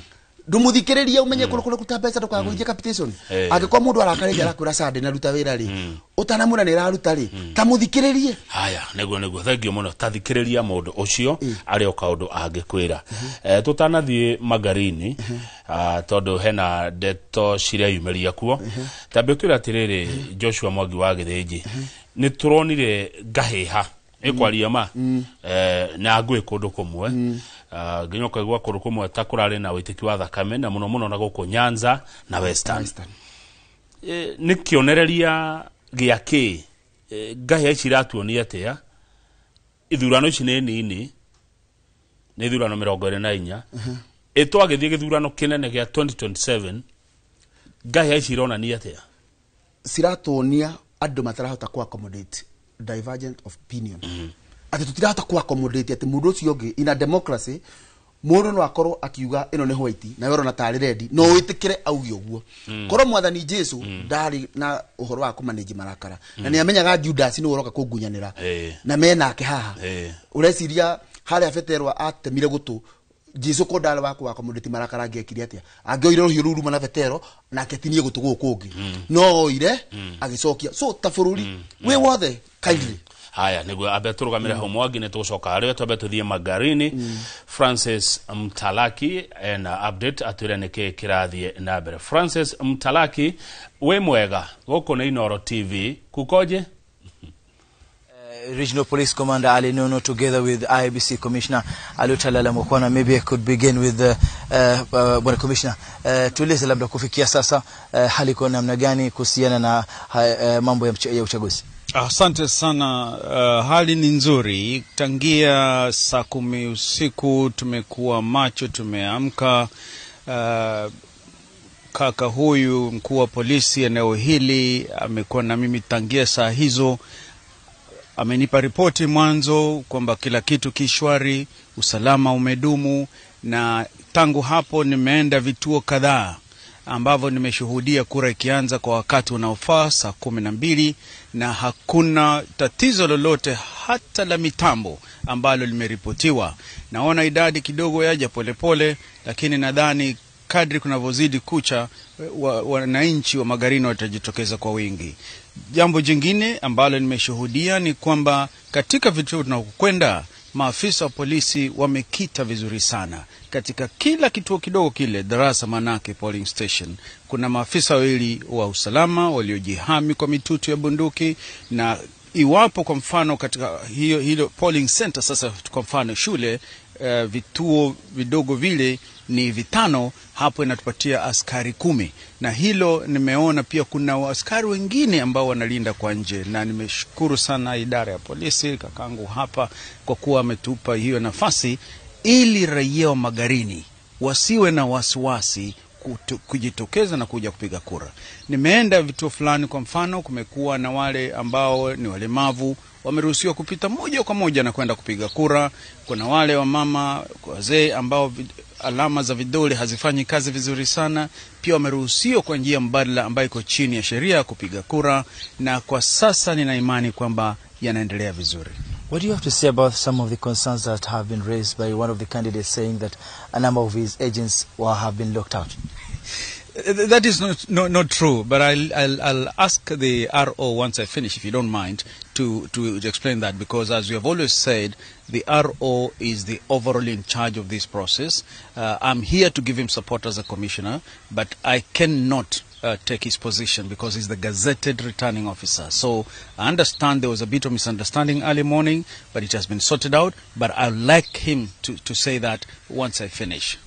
ndũmũthikĩrĩrie, ũmenye kũrĩ kũruta mbeca ndũkagũithie capitation. Angĩkorwo mũndũ arakarĩria arakwĩra Sunday na ruta wĩra rĩ, ũtanamwĩra nĩ ĩraruta rĩ, ta mũthikĩrĩrie. Haya, nĩguo thengio mũno. Tathikĩrĩria mũndũ ũcio arĩ o kaũndũ angĩkwĩra. Tũtanathiĩ Magarini, tondũ hena ndeto cireyumĩria kuo, tambe ũtwĩre atĩrĩrĩ, Joshua Mwangi wa Gĩthĩnji, nĩ tũronire ngahĩha ĩkwaria ma na ngũĩ kũndũ kũmwe, nginya ũkaigua kũndũ kũmwe ta kũrarĩ na wĩitĩki wa thakame, na mũno mũno na gũkũ Nyanza na Western. Nĩ kĩonereria gĩa kĩ? Ngahĩha ici iratuonia atĩa? Ithurano ici nĩ nini, nĩ ithurano 24. Ĩtwagĩthiĩ gĩthurano kĩnene gĩa 2027, ngahĩha ici ironania atĩa? Ciratuonia andũ matarahota ku accommodate divergent of opinion, atĩ tũtirahota ku accommodate atĩ mũndũ ũcio ũngĩ. In a democracy mũndũ no akorwo akiuga ĩno nĩ white na we ũrona tarĩ red, no wĩtĩkĩre auge ũguo. Korwo mwathani Jesu ndarĩ na ũhoro wa kũmanage marakara, na nĩ amenyaga Judas nĩwe ũroka kũngunyanĩra na menake haha, ũreciria harĩa Petero atemire gũtũ Jesu ko ndarĩ wa kũ accommodate marakara angĩekire atĩa? Angĩoire rũhiũ rũu ruma na Petero nake atinie gũtũ gũkũ kũngĩ, no oire agĩcokia. So ta bũrũri wĩ wothe kindly. Haya, nĩguo ambe tũrũgamĩre hau Mwangi, nĩ tũgũcoka harĩwe, twambe tũthiĩ Magarini. Francis Mtalaki ena update atwĩre nĩkĩ kĩrathiĩ na mbere. Francis Mtalaki, wĩ mwega? Gũkũ nĩ Inooro TV, kukoje? Regional Police Commander Ali Nono together with IEBC Commissioner Alutalala Mokwana. Maybe I could begin with Bwana Commissioner. Tueleze labda kufikia sasa hali kwa namna gani kuhusiana na mambo ya uchaguzi. Asante sana. Hali ni nzuri. Tangia saa 10 usiku tumekuwa macho, tumeamka. Kaka huyu mkuu wa polisi eneo hili amekuwa na mimi tangia saa hizo. Amenipa ripoti mwanzo kwamba kila kitu kishwari, usalama umedumu, na tangu hapo nimeenda vituo kadhaa ambavyo nimeshuhudia kura ikianza kwa wakati unaofaa saa 12, na hakuna tatizo lolote hata la mitambo ambalo limeripotiwa. Naona idadi kidogo yaja polepole, lakini nadhani kadri kunavyozidi kucha wananchi wa Magarini watajitokeza kwa wingi. Jambo jingine ambalo nimeshuhudia ni kwamba katika vituo tunakokwenda maafisa wa polisi wamekita vizuri sana. Katika kila kituo kidogo kile darasa, manake polling station, kuna maafisa wawili wa usalama waliojihami kwa mitutu ya bunduki, na iwapo kwa mfano katika hilo polling center, sasa kwa mfano shule, vituo vidogo vile ni 5, hapo inatupatia askari 10. Na hilo nimeona pia kuna askari wengine ambao wanalinda kwa nje, na nimeshukuru sana idara ya polisi, kakangu hapa, kwa kuwa ametupa hiyo nafasi ili raia wa Magarini wasiwe na wasiwasi kujitokeza na kuja kupiga kura. Nimeenda vituo fulani, kwa mfano kumekuwa na wale ambao ni walemavu wameruhusiwa kupita moja kwa moja na kwenda kupiga kura. Kuna wale wamama wazee ambao alama za vidole hazifanyi kazi vizuri sana, pia wameruhusiwa kwa njia mbadala ambayo iko chini ya sheria kupiga kura, na kwa sasa nina imani kwamba yanaendelea vizuri. What do you have to say about some of the concerns that have been raised by one of the candidates saying that a number of his agents have been locked out? That is not true, but I'll ask the RO once I finish, if you don't mind, to explain that, because as we have always said, the RO is the overall in charge of this process. I'm here to give him support as a commissioner, but I cannot take his position because he's the gazetted returning officer. So I understand there was a bit of misunderstanding early morning, but it has been sorted out. But I'd like him to say that once I finish.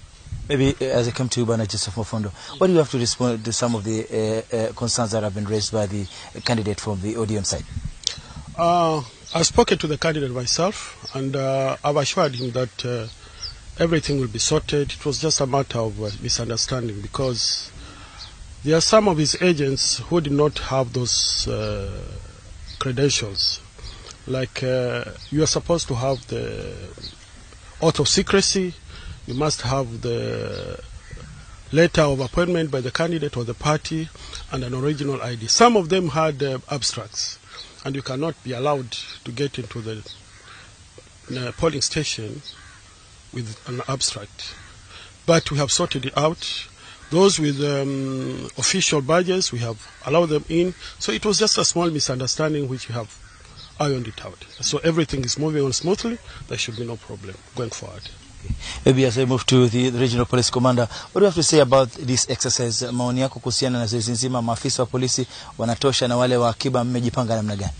Maybe as I come to you, Bwana Joseph Mofondo, what do you have to respond to some of the concerns that have been raised by the candidate from the ODM side? I've spoken to the candidate myself, and I've assured him that everything will be sorted. It was just a matter of misunderstanding, because there are some of his agents who did not have those credentials. Like you are supposed to have the oath of secrecy, you must have the letter of appointment by the candidate or the party, and an original ID. Some of them had abstracts, and you cannot be allowed to get into the polling station with an abstract. But we have sorted it out. Those with official badges, we have allowed them in. So it was just a small misunderstanding which we have ironed it out. So everything is moving on smoothly. There should be no problem going forward. Maybe as I move to the regional police commander, what do you have to say about this exercise? Maoni yako kuhusiana na zoezi nzima, maafisa wa polisi wanatosha na wale wa akiba, mmejipanga namna gani?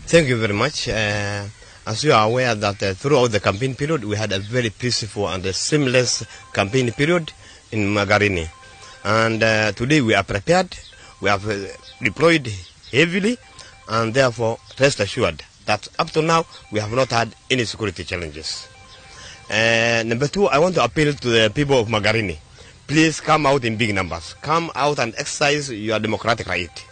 Thank you very much. As you are aware that throughout the campaign period, we had a very peaceful and a seamless campaign period in Magarini. And today we are prepared, we have deployed heavily, and therefore rest assured that up to now we have not had any security challenges. Number two, I want to appeal to the people of Magarini. Please come out in big numbers. Come out and exercise your democratic right.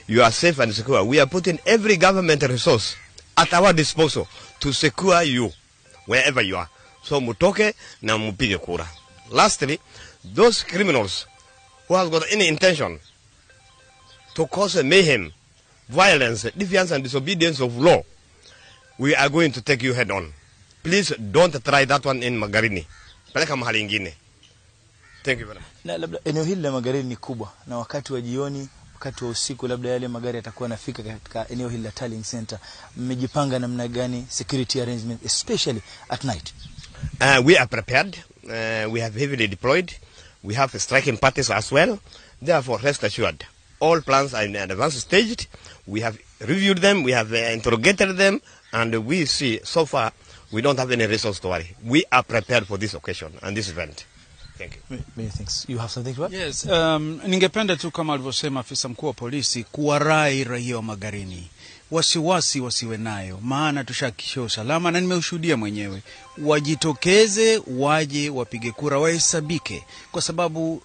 You are safe and secure. We are putting every government resource at our disposal to secure you wherever you are. So mutoke na mupige kura. Lastly, those criminals who have got any intention to cause mayhem, violence, defiance and disobedience of law, we are going to take you head on. Please don't try that one in Magarini. Peleka mahali ingine. Thank you very much. Na labda eneo hili la Magarini ni kubwa, na wakati wa jioni, wakati wa usiku, labda yale magari yatakuwa yanafika katika eneo hili la tallying center. Mmejipanga namna gani security arrangement especially at night? We are prepared. We have heavily deployed. We have striking parties as well. Therefore, rest assured, All plans are in advanced stage. We have reviewed them, we have interrogated them, and we see so far we don't have any reasons to worry. We are prepared for this occasion and this event. Thank you. Many thanks. You have something to add? Yes, ningependa tu kama alivyosema afisa mkuu wa polisi kuwarai raia wa Magarini wasiwasi wasiwe nayo, maana tushahakikisha usalama na nimeushuhudia mwenyewe. Wajitokeze, waje wapige kura, wahesabike, kwa sababu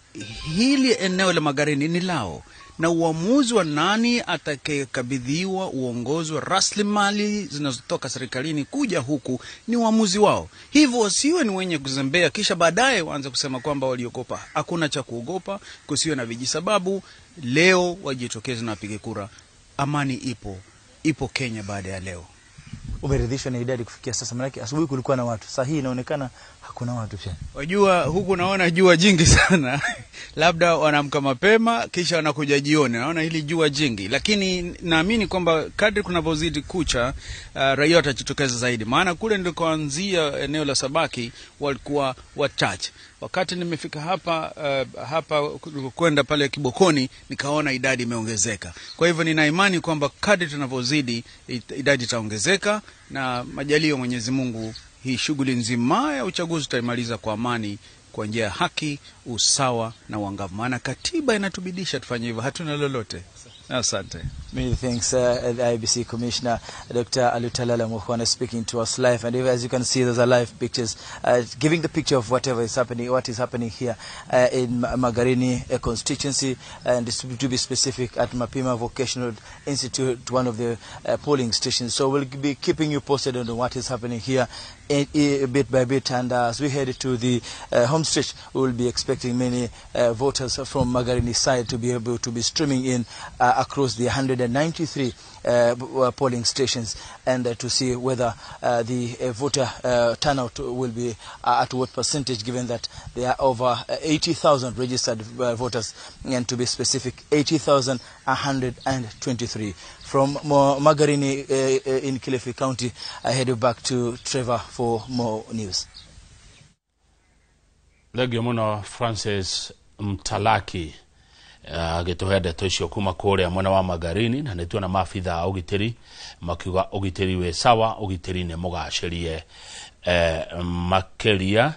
hili eneo la Magarini ni lao, na uamuzi wa nani atakayekabidhiwa uongozi wa rasilimali zinazotoka serikalini kuja huku ni uamuzi wao. Hivyo wasiwe ni wenye kuzembea kisha baadaye waanze kusema kwamba waliogopa. Hakuna cha kuogopa, kusiwe na vijisababu. Leo wajitokeze na wapige kura. Amani ipo, ipo Kenya baada ya leo. Umeridhishwa na idadi kufikia sasa? Maanake asubuhi kulikuwa na watu, saa hii inaonekana hakuna watu tena. Wajua huku naona jua jingi sana. Labda wanaamka mapema kisha wanakuja jioni. Naona hili jua jingi, lakini naamini kwamba kadri kunavyozidi kucha, raia watajitokeza zaidi. Maana kule ndikoanzia eneo la Sabaki walikuwa wachache. Wakati nimefika hapa hapa kwenda pale Kibokoni nikaona idadi imeongezeka. Kwa hivyo nina imani kwamba kadri tunavyozidi idadi itaongezeka, na majalio Mwenyezi Mungu hii shughuli nzima ya uchaguzi tutaimaliza kwa amani, kwa njia ya haki, usawa na uangavu. Maana katiba inatubidisha tufanye hivyo, hatuna lolote. Asante. Many thanks, the IEBC Commissioner Dr. Alutalala Mukhwana speaking to us live. And as you can see, those are live pictures giving the picture of whatever is happening, what is happening here in Magarini constituency, and to be specific at Mapima Vocational Institute, one of the polling stations. So we'll be keeping you posted on what is happening here bit by bit, and as we head to the home stretch, we will be expecting many voters from Magarini side to be able to be streaming in across the 193 polling stations, and to see whether the voter turnout will be at what percentage, given that there are over 80,000 registered voters, and to be specific, 80,123. From Magarini in Kilifi County, I head back to Trevor for more news. Thank you muno Francis Mtalaki agĩtũhe ndeto icio kuma kũrĩa mwena wa Magarini, na nĩtuona maabitha a ũgitĩri makiuga ũgitĩri wĩ sawa, ũgitĩri nĩ mũgacĩrie makĩria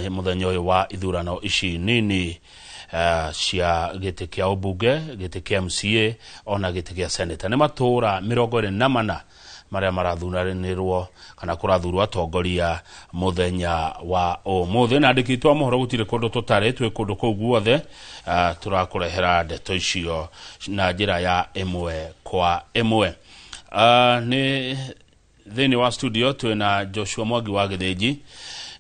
mũthenya ũyũ wa ithurano ici nini cia gĩtĩ kĩa ũmbunge, gĩtĩ kĩa MCA ona gĩtĩ kĩa senator. Nĩ matũra 24 marĩa marathuranĩrwo kana kũrathurwo atongoria mũthenya wa ũmũthĩ. Na andĩki aitũ a mohoro gũtirĩ kũndũ tũtarĩ, twĩ kũndũ kũu guothe, tũrakũrehera ndeto icio na njĩra ya ĩmwe kwa ĩmwe. Nĩ thĩinĩ wa studio twĩna Joshua Mwangi wa Gĩthĩnji,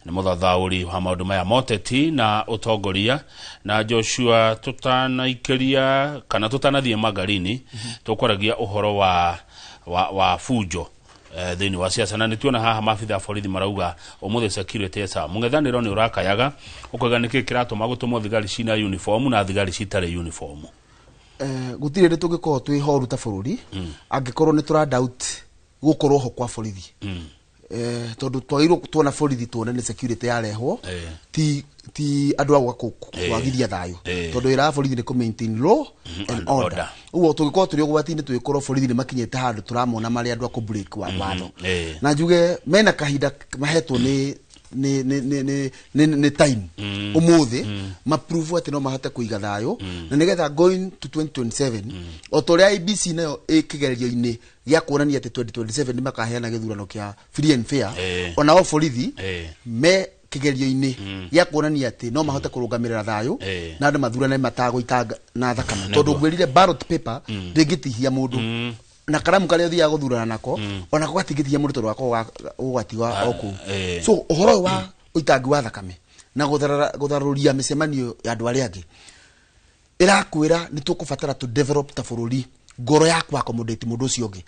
nĩ mũthathaũri wa maũndũ maya moteti na ũtongoria. Na Joshua, tũtanaikĩria kana tũtanathiĩ Magarini, tũkwaragia ũhoro wa fujo thĩinĩ wa siasa, na nĩtuona haha maabitha a borithi marauga ũmũthĩ security esa mũng'ethanĩro nĩ ũrakayaga ũkauga nĩkĩ kĩratũma gũtũmwo thigari cina uniform na thigari citarĩ uniform. Gũtirĩ hĩndĩ tũngĩkorwo twĩ horu ta bũrũri angĩkorwo nĩ tũra doubt gũkorwo ho kwa borithi, tondũ twagĩrĩirwo tuona borithi tuone nĩ security yarehwo, ti andũ a gũka kwagithia thayũ, tondũ wĩra wa borithi nĩ kũ maintain law and order. Ũguo tũngĩkorwo tũrĩ ũgwati-inĩ tũgĩkorwo borithi nĩ makinyĩte handũ tũramona marĩ andũ a kũ break watho. Na njuge mena kahinda mahetwo nĩ time ũmũthĩ maprove atĩ no mahote kũiga thayũ, na nĩgetha going to 2027 o ta ũrĩa IEBC nayo ĩ kĩgerio-inĩ gĩa kuonania atĩ 2027 nĩ makaheana gĩthurano kĩa free and fair, onao borithi me kĩgerio-inĩ gĩa kuonania atĩ no mahote kũrũgamĩrĩra thayũ na andũ mathurane matagũitanga na thakame, tondũ ngwĩrire ballot paper ndĩngĩtihia mũndũ, na karamu karĩa ũthiaga gũthurana nako onako gatingĩtihia mũndũ tondũ gakoragwo ũgwati wa o kũu. So ũhoro ũyũ wa ũitangi wa thakame na gũtharũria mĩcemanio ya andũ arĩa angĩ ĩrakwĩra nĩ tũkũbatara to develop ta bũrũri ngoro ya ku accommodate mũndũ ũcio ũngĩ.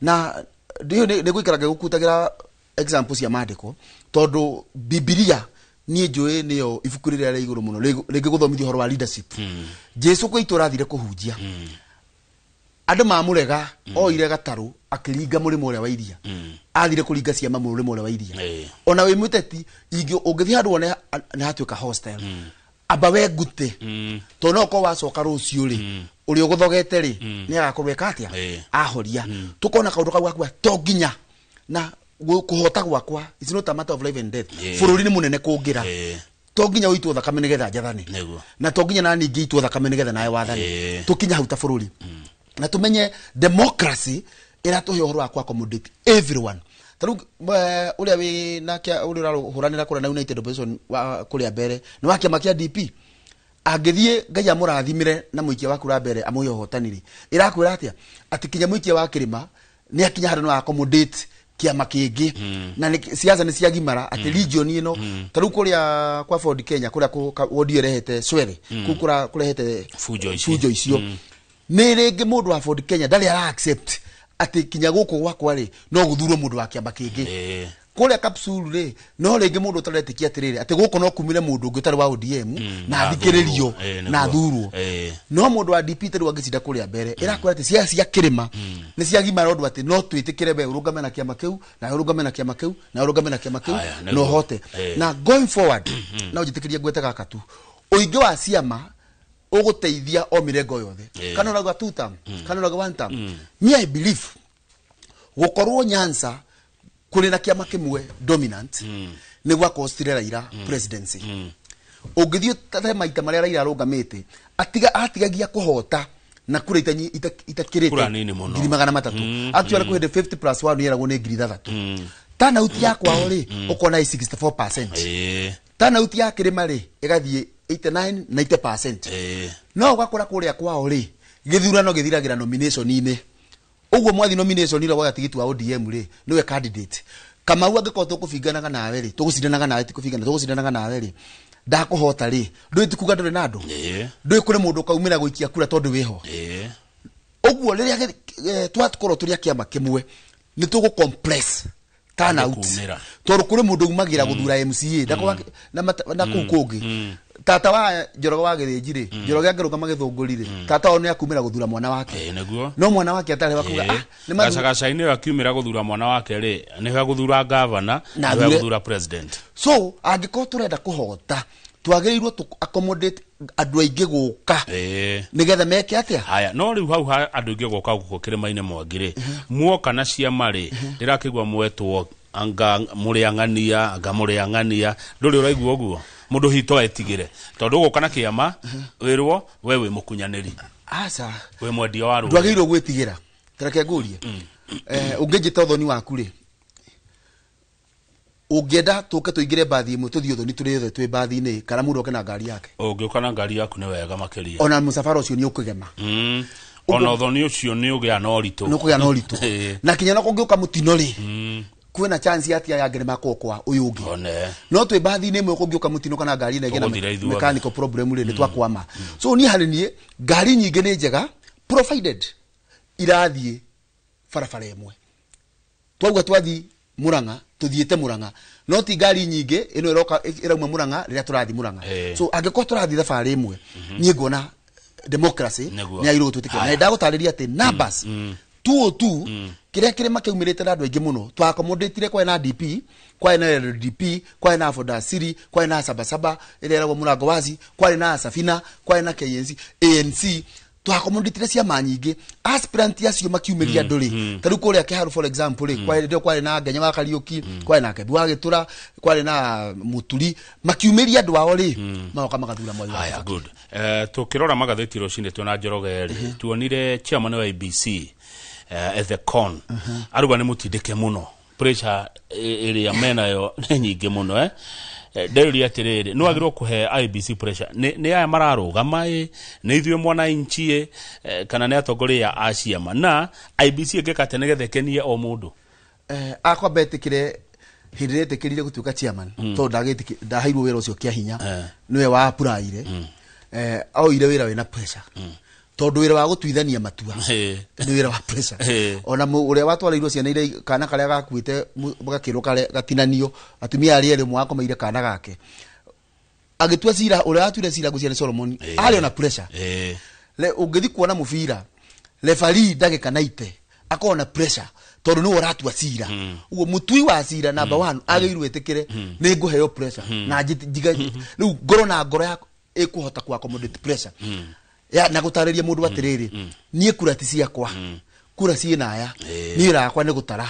Na nĩ ngũikara ngĩgũkutagĩra example cia maandĩko, tondũ Bibilia niĩ njũĩ nĩyo ibuku rĩrĩa rĩa igũrũ mũno rĩngĩgũthomithia ũhoro wa leadership. Jesu kwĩ itũũra athire kũhunjia, andũ mamũrega, oire gatarũ akĩringa mũrĩmo ũrĩa wa iria, athire kũringa ciama mũrĩmo ũrĩa wa iria. Ona wĩ mũteti ũngĩthiĩ handũ wone nĩ hatuĩka hostel, amba we ngute, tondũ no ũkorwo wacoka rũciũ rĩ Ũrĩa ũgũthogete rĩ nĩ agakorwo eka atĩa ahoria. Tukona kaũndũ kau gakua to nginya na kũhota gwakwa, it's not a matter of life and death. Bũrũri nĩ mũnene kũngĩra, to nginya ũitwo thakame nĩgetha njathane, na to nginya na ningĩ itwo thakame nĩgetha nawe wathane. Tũkinya hau ta bũrũri na tumenye democracy ĩratũhe ũhoro wa accommodate everyone. Ta rĩu ũrĩa wĩ na ũrĩa ũrahũranĩra kũrĩa na United Opposition wa kũrĩa mbere nĩ wa kĩama kĩa DP, angĩthiĩ Ngai amũrathimire na mũikia wa kura mbere amũhe ũhotani rĩ, ĩrakwĩra atĩa? Atĩ kinya mũikia wa kĩrĩma nĩ akinya handũ no accommodate kĩama kĩngĩ, na siasa nĩ ciagimara atĩ region ĩno, ta rĩu kũrĩa kwa Ford Kenya kũrĩa wodi ĩrehete cwere kũu kũrehete fujo icio, nĩ rĩngĩ mũndũ wa Ford Kenya ndarĩ ara accept atĩ kinya gũkũ gwakwa rĩ no gũthurwo mũndũ wa kĩama kĩngĩ. Kũrĩa Kapsulu rĩ no rĩngĩ mũndũ ũtaretĩkia atĩrĩrĩ atĩ gũkũ no kumire mũndũ ũngĩ ũtarĩ wa ODM na athikĩrĩrio na athurwo. No mũndũ wa DP tarĩu angĩcinda kũrĩa mbere ĩrakwĩra atĩ ciaca cia kĩrĩma nĩ ciagimara ũndũ atĩ no twĩtĩkĩre we ũrũgame na kĩama kĩu na ũrũgame na kĩama kĩu na ũrũgame na kĩama kĩu na ũhote. Na going forward no njĩtĩkĩrie ngwete gaka tu, ũingĩ wa ciama ũgũteithia o mĩrengo yothe, kana ũrauga two term kana ũrauga one term. Me I believe gũkorwo Nyanza kũrĩ na kĩama kĩmwe dominant nĩ gwakostire Raila presidency. Ũngĩthiĩ ũtare maita marĩa Raila arũgamĩte, atigagia kũhota na kura itakĩrĩte 300,000. Actually kwĩ hĩndĩ 50 plus 1 yeragwo nĩ 6,000. Turnout ya kwao rĩ ũkona 64%. Turnout ya kĩrĩma rĩ ĩgathiĩ 89 90%. No ũgakora kũrĩa kwao rĩ gĩthurano gĩthiragĩra nomination-inĩ. Ũguo mwathi nomination ira woya tigiti wa ODM rĩ niwe candidate. Kamau angĩkorwo tũkũbinganaga nawe rĩ, tũgũcindanaga nawe, tikũbingana, tũgũcindanaga nawe rĩ, ndakũhota rĩ, ndũĩ ti kuga ndũrĩ na andũ, ndũĩ kũrĩ mũndũ ũkaumĩra gũikia kura tondũ wĩho. Ũguo rĩrĩa twakorwo tũrĩ a kĩama kĩmwe nĩ tũgũ compress turnout, tondũ kũrĩ mũndũ umagĩra gũthura MCA na kũu kũngĩ. Tata wa Njoroge wa Gĩthĩnji rĩ, Njoroge angĩrũgama Gĩthũngũri rĩ, tata wao nĩ akumĩra gũthura mwana wake. No mwana wake atarĩ wa kuga gacagaca-inĩ ĩyo akiumĩra gũthura mwana wake rĩ, nĩho egũthura gavana, nĩho egũthura president. So angĩkorwo tũrenda kũhota twagĩrĩirwo tũ accommodate andũ aingĩ gũka nĩgetha meke atĩa. Haya, no rĩu hau andũ aingĩ gũka gũkũ kĩrĩma-inĩ Mwangi rĩ, muoka na ciama rĩ, ndĩrakĩigua mwetwo anga mũrĩang'ania, anga mũrĩang'ania, ndũrĩ ũraigua ũguo? Mũndũ hito etigĩre tondũ ũgũka na kĩama wĩrwo we wĩ mũkunyanĩri, aca wĩ mwendia wa rũrĩrĩ, ndwagĩrĩirwo gwĩtigĩra. Tareke ngũrie, ũngĩnjĩta ũthoni waku rĩ, ũngĩenda tũke tũingĩre mbathi ĩmwe tũthiĩ ũthoni tũrĩ othe twĩ mbathi-inĩ, kana mũndũ oke na ngari yake? Ũngĩũka na ngari yaku nĩ wega makĩria, ona mũcabara ũcio nĩ ũkũgema. Ona ũthoni ũcio nĩ ũgĩa na ũritũ, nĩ ũkũgĩa na ũritũ. Na kinya no kũngĩũka mũtino rĩ, kwĩna chance atia ya ngerema kwa ũyũ ũngĩ. No twĩ mbathi-inĩ ĩmwe kũngĩũka mũtino kana ngari ĩno ĩgĩe na mechanical problem rĩ, nĩ twakwama. So niĩ harĩ niĩ ngari nyingĩ nĩ njega provided irathiĩ barabara ĩmwe. Twauga twathiĩ Murang'a, tuthiĩte Murang'a, no ti ngari nyingĩ ĩno ĩroka ĩrauma Murang'a rĩrĩa tũrathiĩ Murang'a. So angĩkorwo tũrathiĩ thabarĩ ĩmwe, niĩ nguona democracy nĩ yagĩrĩirwo gũtwĩtĩkĩra. Na ndagũtarĩria atĩ numbers 202 kĩrĩa kĩrĩma kĩaumĩrĩte na andũ aingĩ mũno, twa-accommodate-ire kwarĩ na DP, kwarĩ na LDP, kwarĩ na Fodasiri, kwarĩ na Sabasaba ĩrĩa ĩragwo Mũrango Wazi, kwarĩ na Safina, kwarĩ na KNC, ANC, twa-accommodate-ire ciama nyingĩ. Aspirant acio makiumĩria andũ rĩ, ta rĩu kũrĩa Kĩharu for example rĩ, kwarĩ na Ngenya wa Kariũki, kwarĩ na Kembi wa Gĩtũra, kwarĩ na Mũturi, makiumĩria andũ ao rĩ, magoka magathura Mwai wa Kibaki. Good. Tũkĩrora magathĩti rũcinĩ twĩna Njoroge rĩ, tuonire chairman wa ABC Ethekon aruga nĩ mũtindĩke mũno, pressure ĩrĩa menayo nĩ nyingĩ mũno. Ndĩrũria atĩrĩrĩ, nĩ wagĩrĩirwo kũhe IEBC pressure? Nĩ aya mararũgama ĩ, nĩ ithuĩ mwananchi ĩ, kana nĩ atongoria a ciama? Na IEBC ĩngĩka atĩa nĩgetha ĩkenie o mũndũ? Akwa mbetĩkĩre hĩndĩ ĩrĩa etĩkĩrire gũtuĩka chairman, tondũ ndaheirwo wĩra ũcio kĩa hinya, nĩwe wa apply-ire, oire wĩra wĩna pressure, tondũ wĩra wa gũtuithania matua nĩ wĩra wa pressure. Ona ũrĩa watwarĩirwo ciana iria kana karĩa gakuĩte gakĩrwo gatinanio, atumia arĩa erĩ ũmwe akomeire kana gake, agĩtua cira, ũrĩa watuire cira ngũcia nĩ Solomon, arĩ ona pressure. Ũngĩthiĩ kuona mũbira, referee ndagĩka 90 akorwo na pressure tondũ nĩwe ũratua cira. Ũguo mũtui wa cira number 1 agĩrĩirwo etĩkĩre nĩ ngũheo pressure na njiga rĩu ngoro na ngoro yakwa ĩkũhota ku accommodate pressure. Ya na gũtarĩria mũndũ atĩrĩrĩ, niĩ kura ti ciakwa, kura ciĩ aya, niĩ rakwa nĩ gũtara.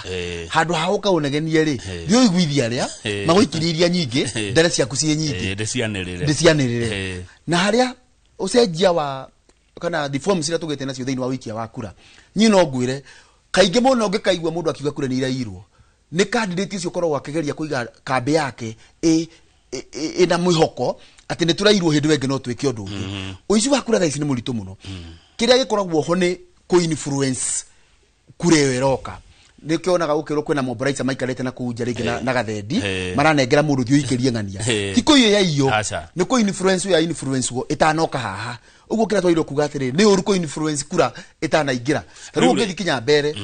Handũ ha ũka ũnegenie rĩ, thiĩ ũiguithie arĩa magũikirie iria nyingĩ, ndare ciaku ciĩ nyingĩ, ndĩcianĩrĩre. Ndĩcianĩrĩre. Na harĩa ũcenjia wa kana reforms iria tũgĩte nacio thĩinĩ wa wĩikia wa kura, niĩ no ngwĩre kaingĩ mũno ũngĩkaigua mũndũ akiuga kura nĩ irairwo, nĩ candidate ũcio ũkoragwo akĩgeria kũiga kambĩ yake ĩna mwĩhoko atĩ nĩ tũrairwo, hĩndĩ ĩyo ĩngĩ no twĩke ũndũ ũngĩ. Ũici wa kura thaa ici nĩ mũritũ mũno. Kĩrĩa gĩkoragwo ho nĩ kũ-influence kura ĩyo ĩroka. Nĩkĩo onaga gũkĩrwo kwĩna mobilizer maikarĩte na kũu nja rĩngĩ na gathendi, maranengera mũndũ thiĩ ũikĩrie ng'ania. Ti kũiyo yaiyo, nĩ kũ influence ya influence wo ĩtanoka haha. Ũguo kĩrĩa twagĩrĩirwo kuga atĩrĩ, nĩ ũru kũ influence kura ĩtanaingĩra. Ta rĩu ũngĩthiĩ kinya mbere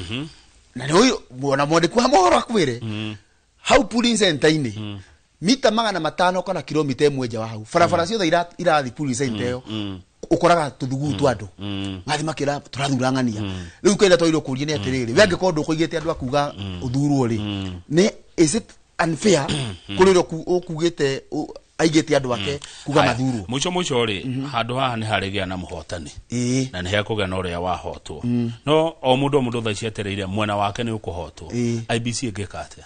na nĩ ũyũ ona mwandĩki wa mohoro akwĩre, hau polling center-inĩ, mita 500 kana kilomita 1 nja wa hau, barabara ciothe irathiĩ polling center ĩyo, ũkoraga tũthuguu twa andũ mathi makĩra tũrathura ng'ania. Rĩu kĩrĩa twagĩrĩirwo kũũria nĩ atĩrĩrĩ, we angĩkorwo ndũkũigĩte andũ akuga ũthurwo rĩ, nĩ is it unfair kũrĩ ũrĩa ũkugĩte aigĩte andũ ake kuga mathurwo? Mũico mũico rĩ, handũ haha nĩ harĩgĩa na mũhotani na nĩ hekũgĩa na ũrĩa wahotwo. No o mũndũ o mũndũ thaa ici etereire mwena wake nĩ ũkũhotwo. IEBC ĩngĩka atĩa?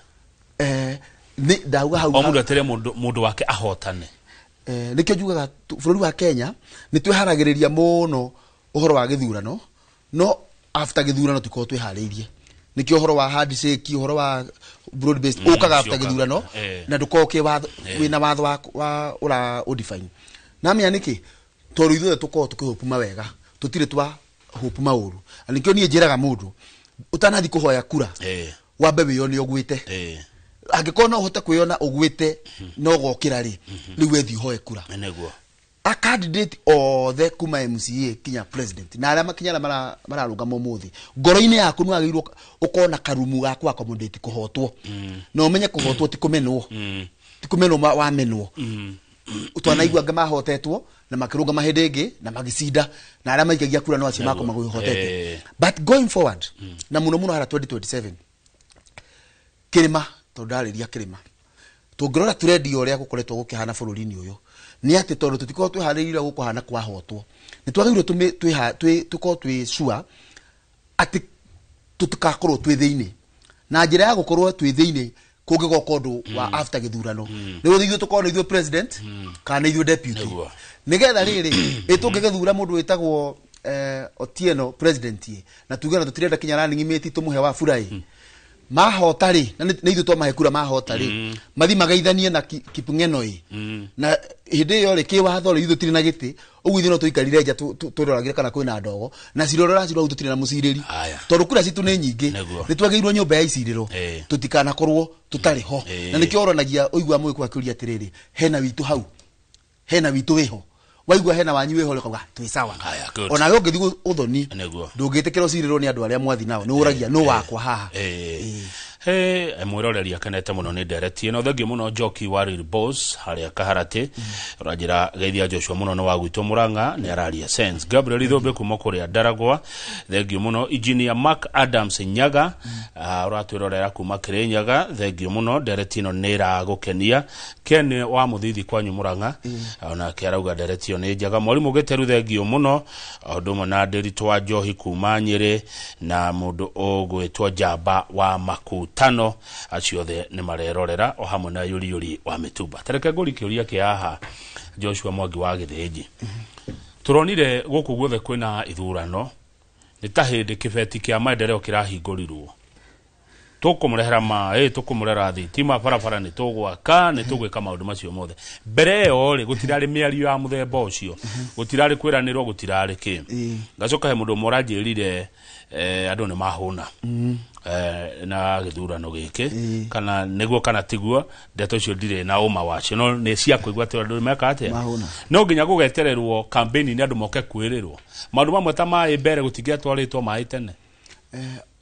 Nĩ ndauga hau o mũndũ etereire mũndũ wake ahotane. Nĩkĩo njugaga bũrũri wa Kenya nĩ twĩharagĩrĩria mũno ũhoro wa gĩthurano, no after gĩthurano tũkorwo twĩharĩirie. Nĩkĩo ũhoro wa handshake, ũhoro wa broad based ũkaga after gĩthurano, na ndũkorwo wĩna watho wa ũra ũdefine. Na menya nĩkĩ? Tondũ ithuothe tũkorwo tũkĩhũpuma wega, tũtirĩ twa hũpu maũru. Na nĩkĩo niĩ njĩraga mũndũ ũtanathiĩ kũhoya kura, wambe wĩyone ũgwĩte. Angĩkorwo no ũhote kwĩyona ũgwĩte na ũgokĩra rĩ, rĩu wethiĩ ũhoe kura. Nĩguo. A candidate othe kuma MCA kinya president na arĩa makinya arĩa mararũgama ũmũthĩ, ngoro-inĩ yaku nĩ wagĩrĩirwo ũkorwo na karumu ga kũ accommodate kũhotwo. Na ũmenye kũhotwo ti kũmenwo. Ti kũmenwo wamenwo. Twanaigua angĩ mahotetwo na makĩrũgama hĩndĩ ĩngĩ na magĩcinda, na arĩa maikagia kura no acio makoma gwĩhotete. But going forward, na mũno mũno harĩa 2027, kĩrĩma, tondũ ndarĩria kĩrĩma, tũngĩrora trend ũrĩa gũkoretwo gũkĩhana bũrũri-inĩ ũyũ, nĩ atĩ tondũ tũtikoragwo twĩharĩirie ũrĩa gũkũhana kwahotwo, nĩ twagĩrĩirwo tũkorwo twĩ sure atĩ tũtikakorwo twĩ thĩinĩ. Na njĩra ya gũkorwo twĩ thĩinĩ kũngĩgoka ũndũ wa after gĩthurano, nĩ ithuĩ tũkorwo nĩ ithuĩ president kana nĩ ithuĩ deputy. Nĩgetha rĩrĩ, ĩ tũngĩgĩthura mũndũ wĩtagwo Otieno president ĩ, na tuge na tũtirenda kinya running mate tũmũhe wa Wafula ĩ, mahota rĩ, na nĩ ithuĩ twamahe kura mahota rĩ, mathi magaithanie na Kipng'eno ĩ. Na hĩndĩ ĩyo rĩ, kĩwatho rĩ, ithuĩ tũtirĩ na gĩtĩ, ũguo ithuĩ no tũikarire nja tũroragĩre kana kwĩna ndogo, na cira ũrĩa ũracirwo hau tũtirĩ na mũcirĩri. Tondũ kura citũ nĩ nyingĩ, nĩ twagĩrĩirwo nyũmba ya icirĩro, tũtikanakorwo tũtarĩ ho. Na nĩkĩo ũronagia ũigua mũgĩkũyũ akĩũria atĩrĩrĩ, hena witũ hau, hena witũ wĩho, waigua hena wanyu wĩho rĩ, ũkauga twĩ sawa. Ona we ũngĩthiĩ ũthoni, ndũngĩtĩkĩra ũcirĩrwo nĩ andũ arĩa mwathi nao, nĩ ũragia nũ wakwa haha. Mwĩroreri akenete mũno nĩ ndereti ĩno. Thengiũ mũno Njoki wa Real Boss harĩa Kaharatĩ, ũranjĩra geithia Joshua mũno nĩ wa gwitũ Mũrang'a, nĩ araria sense. Gabriel Ithũmbĩ kuma kũrĩa Ndaragwa, thengiũ mũno. Engineer Mark Adams Nyaga, ũratwĩrorera kuma Kĩrĩnyaga, thengiũ mũno, ndereti ĩno nĩ ĩragũkenia. Ken wa Mũthithi kwanyu Mũrang'a, onake arauga ndereti ĩyo nĩ njega. Mwarimũ Gĩteru, thengiũ mũno, ũndũ ũmwe na Ndĩritũ wa Njohi kuma Nyĩrĩ, na mũndũ ũgwĩtwo Njamba wa Makutano, acio othe nĩ marerorera, o hamwe na Yũriyũri wa Mĩtumba. Tareke ngũri kĩũria kĩa haha Joshua Mwangi wa Gĩthĩnji. Tũronire gũkũ guothe kwĩna ithurano, nĩ ta hĩndĩ kĩbeti kĩa maendeleo kĩrahingũrirwo. Tũkũmũrehera maĩ, tũkũmũrehera thitima, barabara nĩ tũgwaka, nĩ tũgwĩka maũndũ macio mothe. Mbere ĩyo rĩ, gũtirarĩ mĩario ya mũthemba ũcio, gũtirarĩ kwĩranĩrwo, gũtirarĩ kĩ. Ngacoka he mũndũ ũmwe ũranjĩrire, andũ nĩ mahũna na gĩthurano gĩkĩ, kana nĩguo kana tiguo, ndeto icio ndirĩ na ũma wacio, no nĩ cia kũigua atĩ andũ meka atĩa. No nginya gũgetererwo campaign-inĩ andũ moke kwĩrĩrwo maũndũ mamwe ta maĩ mbere gũtingĩatwarĩtwo maĩ tene.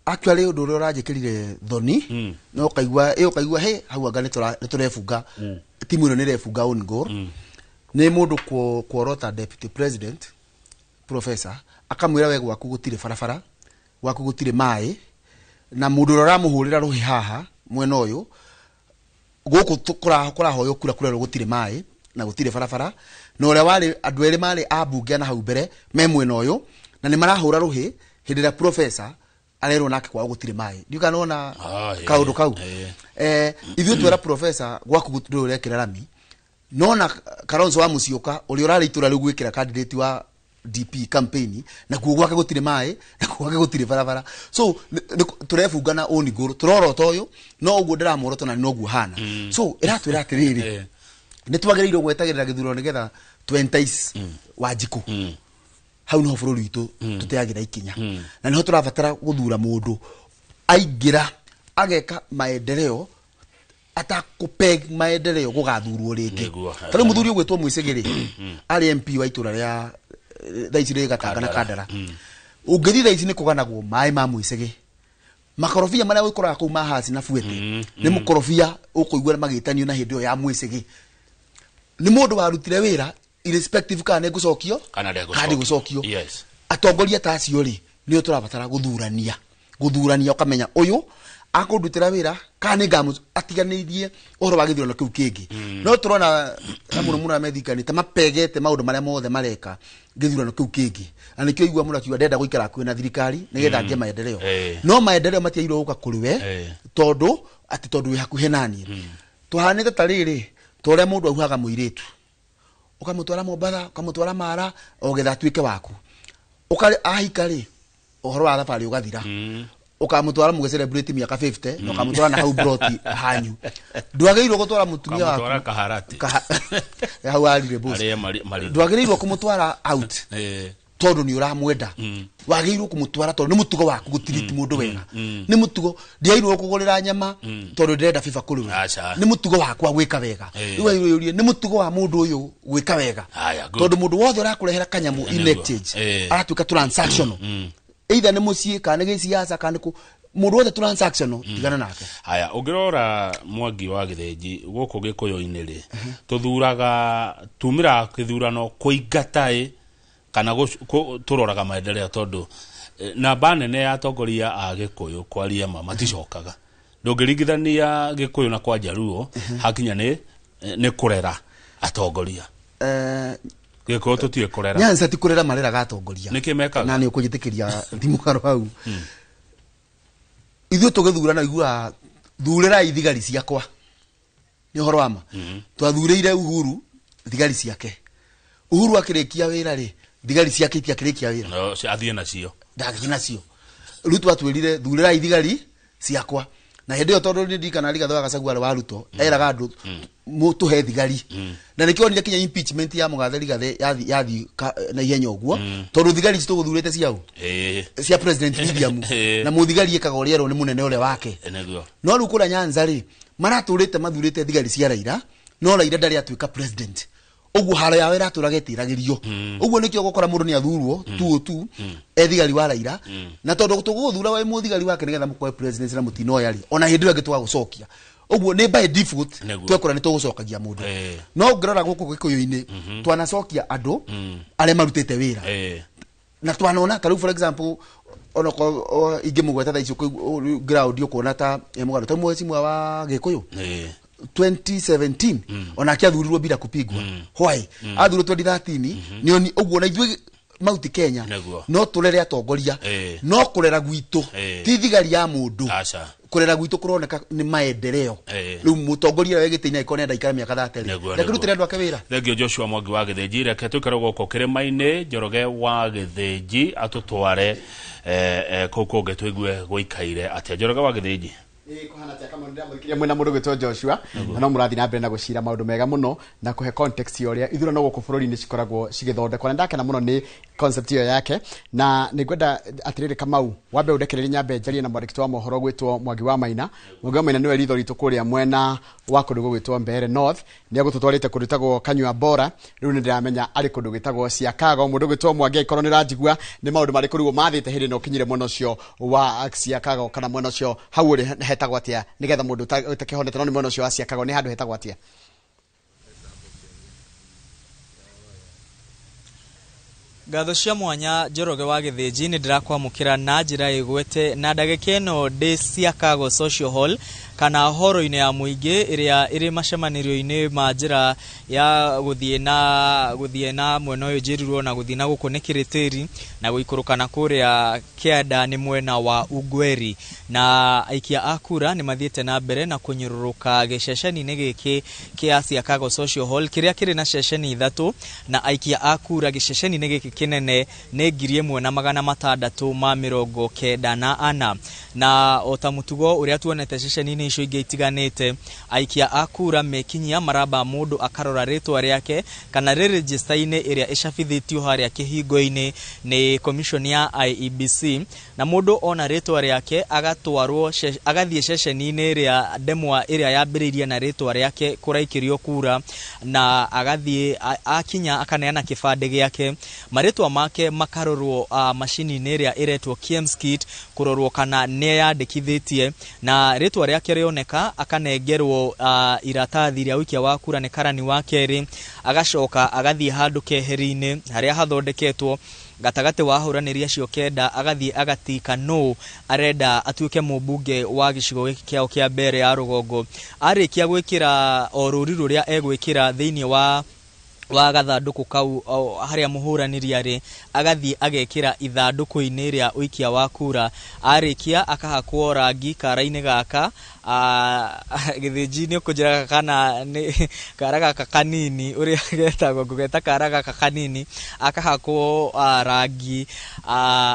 Actually ũndũ ũrĩa ũranjĩkĩrire thoni, no ũkaigua he hau anga nĩ tũrebunga, timu ĩno nĩ ĩrebunga own goal. Nĩ mũndũ kuorota deputy president professor akamwĩra we gwaku gũtirĩ barabara, gwaku gũtirĩ maĩ, na mũndũ ũrĩa ũramũhũrĩra rũhĩ haha mwena ũyũ gũkũ kũrahoywo kura kũrerwo gũtirĩ maĩ na gũtirĩ barabara, Na ũrĩa warĩ andũ erĩ marĩ ambunge na hau mbere me mwena ũyũ na nĩ marahũra rũhĩ hĩndĩ ĩrĩa professor arerwo nake kwao gũtirĩ maĩ. Ndiũ kana wona kaũndũ kau. Ithuĩ twera professor gwaku ndũrĩ ũrekĩra rami, nona Kalonzo wa Musyoka ũrĩa ũrarĩ itũra rĩu gwĩkĩra candidate wa DP campaign na kuo gwake gũtirĩ maĩ na kuo gwake gũtirĩ barabara. So tũrebungana own goal, tũrorota ũyũ no ũguo ndĩramũrota na noguo hana. So ĩratwĩra atĩrĩrĩ, nĩ twagĩrĩirwo gwetagĩrĩra gĩthurano nĩgetha twentice Wanjikũ. Hau niho bũrũri witũ tũteagĩra ikinya, na niho tũrabatara gũthura mũndũ aingĩra ageka maendeleo atakũpeg maendeleo gũgathurwo rĩngĩ. Ta rĩu mũthuri ũgwĩtwo Mwĩcĩgĩ rĩ, arĩ MP wa itũra rĩa thaa ici rĩ Gatanga na Kandara. Ũngĩthiĩ thaa ici nĩ kũganagwo maĩ ma Mwĩcĩgĩ, makorobia marĩa ũkoraga kũu ma Hasi na Buete nĩ mũkorobia ũkũigua magĩtanio na hĩndĩ ĩyo ya Mwĩcĩgĩ. Nĩ mũndũ warutire wĩra irrespective kana nĩ ngũcokio kana ndĩgũcokio. Atongoria ta acio rĩ nĩo tũrabatara gũthurania, ũkamenya ũyũ akũndutĩra wĩra kana nĩ ngamu atiganĩirie ũhoro wa gĩthurano kĩu kĩngĩ. No tũrona na mũno mũno amethikani ta mapegete maũndũ marĩa mothe mareka gĩthurano kĩu kĩngĩ, na nĩkĩo igua mũno akiuga ndenda gũikara hakuhĩ na thirikari nĩgetha ngĩe maendeleo. No maendeleo matiagĩrĩirwo gũka kũrĩ we tondũ atĩ tondũ wĩ hakuhĩ naniĩ. Tũhanĩte ta rĩrĩ ta ũrĩa mũndũ auhaga mũirĩtu, ũkamũtwara Mombatha, ũkamũtwara Mara o getha atuĩke waku, ahika rĩ ũhoro wa thabarĩ ũgathira, ukamutwara muge celebrate miaka 50 na ukamutwara na hau broti hanyu. Ndwagĩrĩirwo gũtwara mũtumia waku ukamutwara Kaharati hau arire boss, ndwagĩrĩirwo kũmũtwara out tondũ nĩ ũramwenda. Wagĩrĩirwo kũmũtwara tondũ nĩ mũtugo waku gũtiriti mũndũ wega, nĩ mũtugo. Ndiagĩrĩirwo kũgũrĩra nyama tondũ ndĩrenda fifa kũrĩ we, nĩ mũtugo wakwa gwĩka wega. Rĩu wagĩrĩirwo nĩ mũtugo wa mũndũ ũyũ gwĩka wega, tondũ mũndũ wothe ũrakũrehera kanyamũ in exchange aratuĩka transactional, either nĩ mũciĩ kana nĩ gĩciaca kana nĩ mũndũ wothe transactional, tigana nake. Haya, ũngĩrora Mwangi wa Gĩthĩnji gũkũ Gĩkũyũ-inĩ rĩ, tũthuraga tumĩra kĩthurano kũingata ĩ kana tũroraga maendeleo, tondũ namba nene ya atongoria a Gĩkũyũ kwaria ma maticokaga. Ndũngĩringithania Gĩkũyũ na kwa Njaruo hakinya nĩ kũrera atongoria. Gĩkũyũ tũtiĩ kũrera. Nyanza ti kũrera mareraga atongoria. Nĩkĩ mekaga? Na nĩ ũkũnjĩtĩkĩria thimũkaro hau. Ithuĩ tũgĩthurana iguaga thurĩrai thigari ciakwa. Nĩ ũhoro wa ma. Twathurĩire Uhuru thigari ciake. Uhuru akĩrĩkia wĩra rĩ, thigari ciake itiakĩrĩkia wĩra. No, athiĩ nacio. Ndathiĩ nacio. Ruto atwĩrire thurĩrai thigari ciakwa. Na hĩndĩ ĩyo tondũ nĩ ndirikana Rigathĩ wa Gachagua arĩ wa Ruto, eraga andũ mũtũhe thigari. Na nĩkĩo onire kinya impeachment ya Mũgathe Rigathĩ yathi na ihenya ũguo, tondũ thigari ici tũgũthurĩte ciaũ? Cia President William. Na mũthigari ĩkaga ũrĩa erwo nĩ mũnene ũrĩa wake. No rĩu kũrĩa Nyanza rĩ, maratũrĩte mathurĩte thigari cia Raila, no Raila ndarĩ atuĩka president. Ũguo haro yao ĩratũraga ĩtĩragĩrio. Ũguo nĩkĩo ũgũkora mũndũ nĩ athurwo tu e thigari wa Raila, na tondũ tũgũthura we mũthigari wake nĩgetha mũkoe president na mũtinoya rĩ, ona hĩndĩ ĩyo ĩngĩ twagũcokia. Ũguo nĩ by default twekora nĩ tũgũcokagia mũndũ. No ũngĩrora gũkũ Gĩkũyũ-inĩ twanacokia andũ arĩa marutĩte wĩra, na twanona ta rĩu for example onokorwo ingĩmũgweta thaa ici ground ũkuona ta mũgarũ ta mheshimiwa wa Gĩkũyũ 2017 onake athurirwo bila kupigwa. Why? Athurirwo 2013 nĩ ũguo na ithuĩ Mount Kenya no tũrere atongoria, no kũrera gwitũ ti thigari ya mũndũ. Kũrera gwitũ kũroneka nĩ maendeleo. Rĩu mũtongoria ũrĩa wĩ gĩtĩ-inĩ angĩkorwo nĩenda aikare mĩaka 30 rĩ, reke rutĩre andũ ake wĩra. Thengio Joshua Mwangi wa Gĩthĩnji. Reke tũikare gũkũ kĩrĩma-inĩ, Njoroge wa Gĩthĩnji atũtware kũu kũngĩ tũigue gũikaire atĩa. Njoroge wa Gĩthĩnji. Kuhana tia kama ndĩramũthikĩria mwena mũndũ gwĩtwo Joshua, na no mũrathiĩ na mbere na gũcira maũndũ mega mũno na kũhe context ya ũrĩa ithurano gũkũ bũrũri-inĩ cikoragwo cigĩthondekwo, na ndakena mũno nĩ concept ĩyo yake. Na nĩngwenda atĩrĩrĩ Kamau, wambe ũndekererie nyambe njarie na mwandĩki wa mohoro gwĩtwo Mwangi wa Maina. Mwangi wa Maina nĩwe ritho ritũ kũrĩa mwena wa kũndũ gũgwĩtwo Mbeere North, nĩ agũtũtwarĩte kũndũ gwĩtagwo Kanyua Bora. Rĩu nĩ ndĩramenya arĩ kũndũ gwĩtagwo Siakago. Mũndũ gwĩtwo Mwangi, angĩkorwo nĩ ũranjigua, nĩ maũndũ marĩkũ rĩu mathĩte hĩndĩ ĩno ũkinyire mwena ũcio wa Siakago kana mwena ũcio hau ũrĩ hetagwo atĩa, nĩgetha mũndũ ũtakĩhonete, no nĩ mwena ũcio wa Siakago nĩ handũ hetagwo atĩa? Ngatho cia mwanya Njoroge wa Gĩthĩnji nĩ ndĩrakwamũkĩra na njĩra ĩgwete na ndagĩka ĩno ndĩ Siakago Social Hall kana horo-inĩ ya mũingĩ ĩrĩa ĩrĩ macemanĩrio-inĩ ma njĩra ya gũthiĩ na mwena ũyũ njĩrirwo na gũthiĩ na gũkũ nĩ Kĩrĩtĩri na gũikũrũka na kũrĩa kĩanda nĩ mwena wa Ungweri. Na aikia a kura nĩ mathiĩte na mbere na kũnyũrũrũka gĩceceni-inĩ gĩkĩ kĩa Siakago Social Hall kĩrĩa kĩrĩ na ceceni 3 na aikia a kura gĩceceni-inĩ gĩkĩ kĩnene nĩ 1694 na ota mũtugo ũrĩa tuonete ceceni-inĩ icio ingĩ itiganĩte aikia a kura mekinyia maraba mũndũ akarora rĩtwa rĩake kana rĩ register-inĩ ĩrĩa ĩcabithĩtio harĩa kĩhingo-inĩ nĩ commission ya IEBC na mũndũ ona rĩtwa rĩake agatwarwo agathiĩ ceceni-inĩ ĩrĩa ndemwa ĩrĩa yambĩrĩirie na rĩtwa rĩake kũraikĩrio kura na agathiĩ akinya akaneana kĩbandĩ gĩake marĩtwa make makarorwo macini-inĩ ĩrĩa ĩretwo KIEMS kit kũrorwo kana nĩ yandĩkithĩtie na rĩtwa rĩake rĩoneka akanengerwo iratathi rĩa ũikia wa kura nĩ karani wa kerĩ agacoka agathiĩ handũ keheri-inĩ harĩa hathondeketwo gatagatĩ wa ahũranĩri acio 9 agathiĩ agatika nũ arenda atuĩke mũmbunge wa gĩcigo gĩkĩ kĩao kĩa mbere ya rũgongo arĩkia gwĩkĩra o rũri rũrĩa egwĩkĩra thĩinĩ wa gathandũkũ kau harĩa mũhũranĩri arĩ agathiĩ agekĩra ithandũkũ-inĩ rĩa ũikia wa kura arĩkia akahakwo rangi kara-inĩ gaka Gĩthĩnji-inĩ ũkũnjĩra kana nĩ kara gaka kanini ũrĩa getagwo ngũgeta kara gaka kanini akahakwo rangi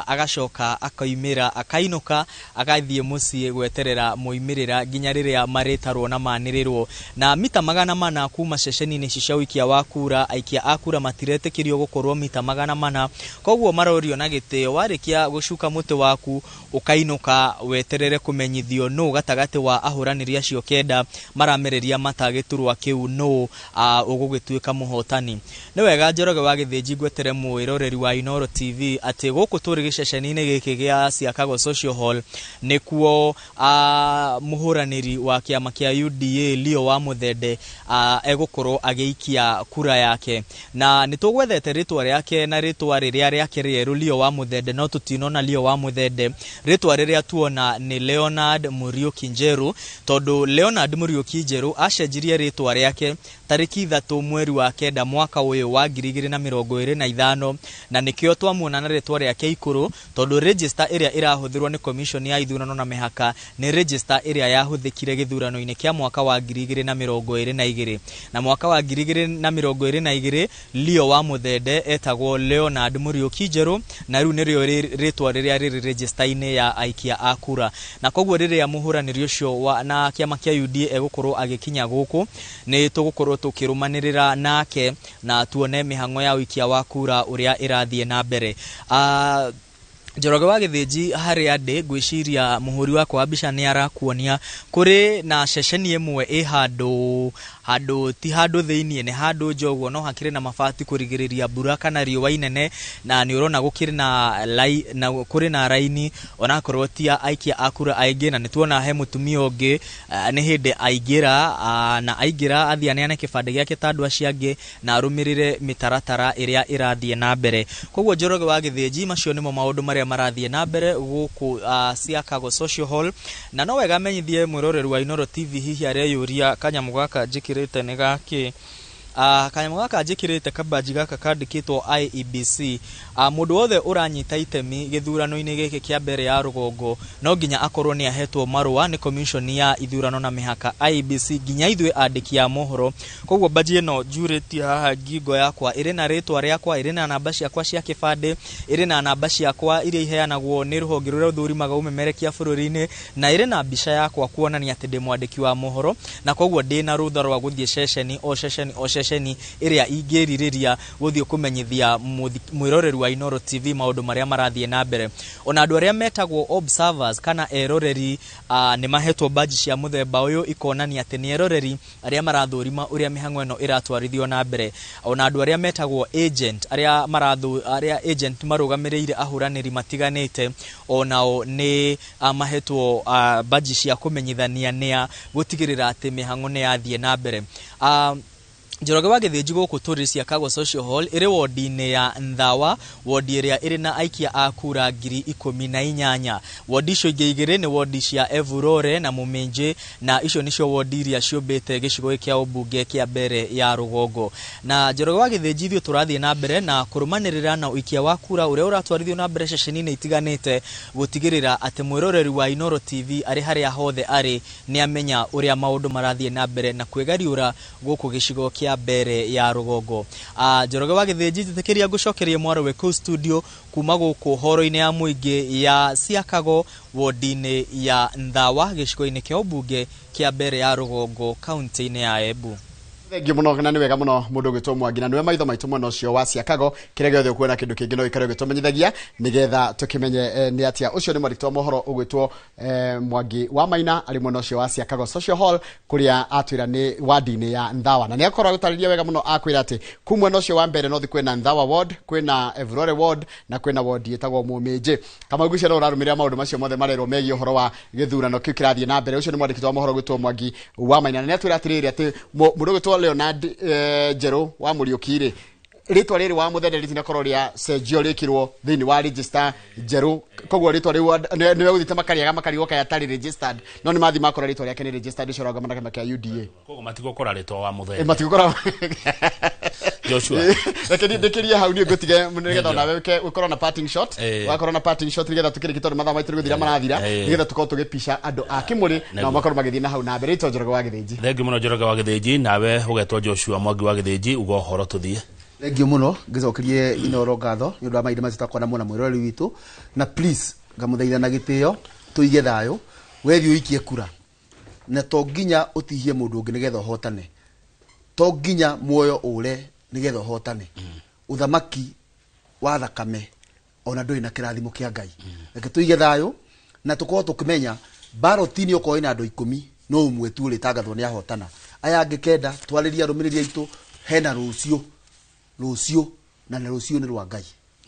agacoka akoimĩra akainũka agathiĩ mũciĩ gweterera moimĩrĩra nginya rĩrĩa marĩtarwo na manĩrĩrwo na mita 400 kuma ceceni-inĩ ici cia ũikia wa kura aikia a kura matiretĩkĩrio gũkorwo mita 400 koguo marorio na gĩtĩo warĩkia gũcuka mũtĩ waku ũkainũka weterere kũmenyithio nũ gatagatĩ wa ahũranĩri acio 9 maramereria mata gĩturwa kĩu nũ ũgũgĩtuĩka mũhotani. Nĩ wega Njoroge wa Gĩthĩnji ngwetere mwĩroreri wa Inooro TV atĩ gũkũ tũrĩ gĩceceni-inĩ gĩkĩ gĩa Siakago Social Hall nĩkuo mũhũranĩri wa kĩama kĩa UDA Leo wa Mũthende egũkorwo agĩikia kura yake na nĩ tũgwethete rĩtwa rĩake na rĩtwa rĩrĩa rĩake rĩerũ Leo wa Mũthende no tũtinona Leo wa Mũthende rĩtwa rĩrĩa tuona nĩ Leonard Muriuki Njeru tondũ Leonard Muriuki Njeru acenjirie rĩtwa rĩake tarĩki 3 mweri wa 9 mwaka ũyũ wa 2025 na nĩkĩo twamuona na rĩtwa rĩake ikũrũ tondũ register ĩrĩa ĩrahũthĩrwo nĩ commission ya ithurano na mĩhaka nĩ register ĩrĩa yahũthĩkire gĩthurano-inĩ kĩa mwaka wa 2022 na mwaka wa 2022 Leo wa Mũthende etagwo Leonard Muriuki Njeru na rĩu nĩrĩo rĩtwa rĩrĩa rĩrĩ register-inĩ ya aikia a kura na koguo rĩrĩa mũhũranĩri ũcio na kĩama kĩa UDA egũkorwo agĩkinya gũkũ nĩ tũgũkorwo tũkĩrũmanĩrĩra nake na tuone mĩhang'o ya ũikia wa kura ũrĩa ĩrathiĩ na mbere. Njoroge wa Gĩthĩnji harĩa ndĩ ngwĩciria mũhũri wakwa wa mbica nĩ arakuonia kũrĩ na ceceni ĩmwe ĩ handũ ti handũ thĩiniĩ nĩ handũ nja ũguo no hakĩrĩ na mabati kũrigĩrĩria mbura kana riũa inene na nĩ ũrona gũkĩrĩ na kũrĩ na raini onakorwo ti aikia a kura aingĩ na nĩ tuona he mũtumia ũngĩ nĩ hĩndĩ aingĩra na aingĩra athiĩ aneane kĩbandĩ gĩake ta andũ acio angĩ na arũmĩrĩre mĩtaratara ĩrĩa ĩrathiĩ na mbere. Koguo Njoroge wa Gĩthĩnji macio nĩmo maũndũ marĩa marathiĩ na mbere gũkũ Siakago Social Hall na no wega menyithie mwĩroreri wa Inooro TV hihi areyũria kanyamũ gaka njĩkĩrĩte nĩ gakĩ. Kanyamũ gaka njĩkĩrĩte kabanji gaka kandĩkĩtwo IEBC. Mũndũ wothe ũranyita itemi gĩthurano-inĩ gĩkĩ kĩa mbere ya rũgongo no nginya akorwo nĩ ahetwo marũa nĩ commission ya ithurano na mĩhaka IEBC nginya ithuĩ andĩki a mohoro. Koguo banji ĩno njurĩtie haha ngingo yakwa ĩrĩ na rĩtwa rĩakwa ĩrĩ na namba ciakwa cia kĩbandĩ ĩrĩ na namba ciakwa iria iheanagwo nĩ rũhonge rũrĩa rũthũrimaga ũmemerekia bũrũri-inĩ na ĩrĩ na mbica yakwa kuonania atĩ ndĩ mwandĩki wa mohoro na koguo ndĩ na rũtha rwa gũthiĩ ceceni o ceceni o ceceni ĩrĩa ingĩrirĩria gũthiĩ kũmenyithia mwĩroreri wa Inooro TV maũndũ marĩa marathiĩ na mbere. Ona andũ arĩa metagwo observers kana eroreri nĩ mahetwo baji cia mũthemba ũyũ ikonania atĩ nĩ eroreri arĩa marathũrima ũrĩa mĩhang'o ĩno ĩratwarithio na mbere. Ona andũ arĩa metagwo agent arĩa agent marũgamĩrĩire ahũranĩri matiganĩte onao nĩ mahetwo baji cia kũmenyithania nĩa gũtigĩrĩra atĩ mĩhang'o nĩ yathiĩ na mbere. Njoroge wa Gĩthĩnji gũkũ tũrĩ Ciakago Social Hall ĩrĩ wodi-inĩ ya Nthawa, wodi ĩrĩa ĩrĩ na aikia a kura 18,000. Wodi icio ingĩ igĩrĩ nĩ wodi cia Evurore na Mũminjĩ, na icio nĩcio wodi iria ciũmbĩte gĩcigo gĩkĩ kĩa ũmbunge kĩa mbere ya rũgongo. Na Njoroge wa Gĩthĩnji ithuĩ tũrathiĩ na mbere na kũrũmanĩrĩra na ũikia wa kura ũrĩa ũratwarithio na mbere ceceni-inĩ itiganĩte gũtigĩrĩra atĩ mwĩroreri wa Inooro TV arĩ harĩa hothe arĩ nĩ amenya ũrĩa maũndũ marathiĩ na mbere na kwĩgariũra gũkũ gĩcigo kĩa mbere ya rũgongo. Njoroge wa Gĩthĩnji njĩtĩkĩria ngũcokerie mwarĩ kũu studio kuma gũkũ horo-inĩ ya mũingĩ ya Ciakago wodi-inĩ ya Nthawa gĩcigo-inĩ kĩa ũmbunge kĩa mbere ya rũgongo kaunti-inĩ ya Embu. Thengiũ mũno na nĩ wega mũno mũndũ ũgwĩtwo Mwangi na nĩwe maitho maitũ mwena ũcio wa Ciakago kĩrĩa gĩothe ũkuona kĩndũ kĩngĩ no gĩikare ũgĩtũmenyithagia nĩgetha tũkĩmenye nĩ atĩa. Ũcio nĩ mwandĩki wa mohoro ũgwĩtwo Mwangi wa Maina arĩ mwena ũcio wa Ciakago Social Hall kũrĩa atwĩra nĩ wadi-inĩ ya Nthawa, na nĩ akorwo agĩtarĩria wega mũno akwĩra atĩ kuu mwena ũcio wa mbere nothi kwĩna Nthawa ward, kwĩna Evurore ward na kwĩna ward ĩtagwo Mũminjĩ. Kamau ngwĩciria no ũrarũmĩrĩra maũndũ macio mothe marerwo megiĩ ũhoro wa gĩthurano kĩu kĩrathiĩ na mbere. Ũcio nĩ mwandĩki wa mohoro ũgwĩtwo Mwangi wa Maina na nĩ atwĩra atĩrĩrĩ atĩ mũndũ ũgwĩtwo Leonard Njerũ wa Mũriũki rĩ, rĩtwa rĩrĩ wa mũthende rĩtinakorwo rĩa cenjio rĩkirwo thĩinĩ wa register njerũ, koguo rĩtwa rĩu nĩwe gũthiĩte makariaga makarigwo kaĩ atarĩ registered, no nĩ mathiĩ makora rĩtwa rĩake nĩ registered ũcio ũrarũgama na kĩama kĩa UDA. Koguo matigũkora rĩtwa wa mũthende. Matigũkora. Joshua. Reke ndĩkĩrie hau niĩ ngũtige nĩgetha onawe ũkorwo na parting shot. Wakorwo na parting shot nĩgetha tũkĩrĩkie tondũ mathaa maitũ nĩ gũthira marathira, nĩgetha tũkorwo tũgĩpica andũ a Kĩmũrĩ nao makorwo magĩthiĩ na hau na mbere. Rĩtwa Njoroge wa Gĩthĩnji. Thengiũ mũno Njoroge wa Gĩthĩnji, nawe ũgetwo Joshua Mwangi wa Gĩthĩnji, uga ũhoro tũthiĩ. Thengiũ mũno ngĩcokerie Inooro ngatho nĩ ũndũ wa mahinda macio twakorwo namo na mwĩroreri witũ, na please ngamũthaitha na gĩtĩo tũige thayũ, wethiĩ ũikie kura na to nginya ũtihie mũndũ ũngĩ nĩgetha ũhotane, to nginya muoyo ũre nĩgetha ũhotane. Ũthamaki wa thakame ona ndũrĩ na kĩrathimo kĩa Ngai. Reke tũige thayũ na tũkorwo tũkĩmenya baroti-inĩ okorwo ĩna andũ 10 no ũmwe tu ũrĩtangathwo nĩ ahotana, aya angĩ 9 twarĩrie arũmĩrĩri aitũ hena rũciũ, rũciũ na nĩ rũciũ nĩ rwa Ngai.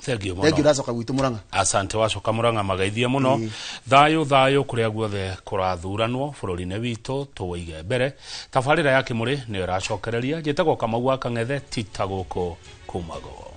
Thengiũ mũno. Thengiũ ndacoka gwitũ Mũrang'a. Asante wacoka Mũrang'a magaithie mũno. Thayũ thayũ kũrĩa guothe kũrathuranwo bũrũri-inĩ witũ tũwĩige mbere. Tabarĩra ya Kĩmũrĩ nĩyo ĩracokereria. Njĩtagwo Kamau wa Kang'ethe tita gũkũ Kumago.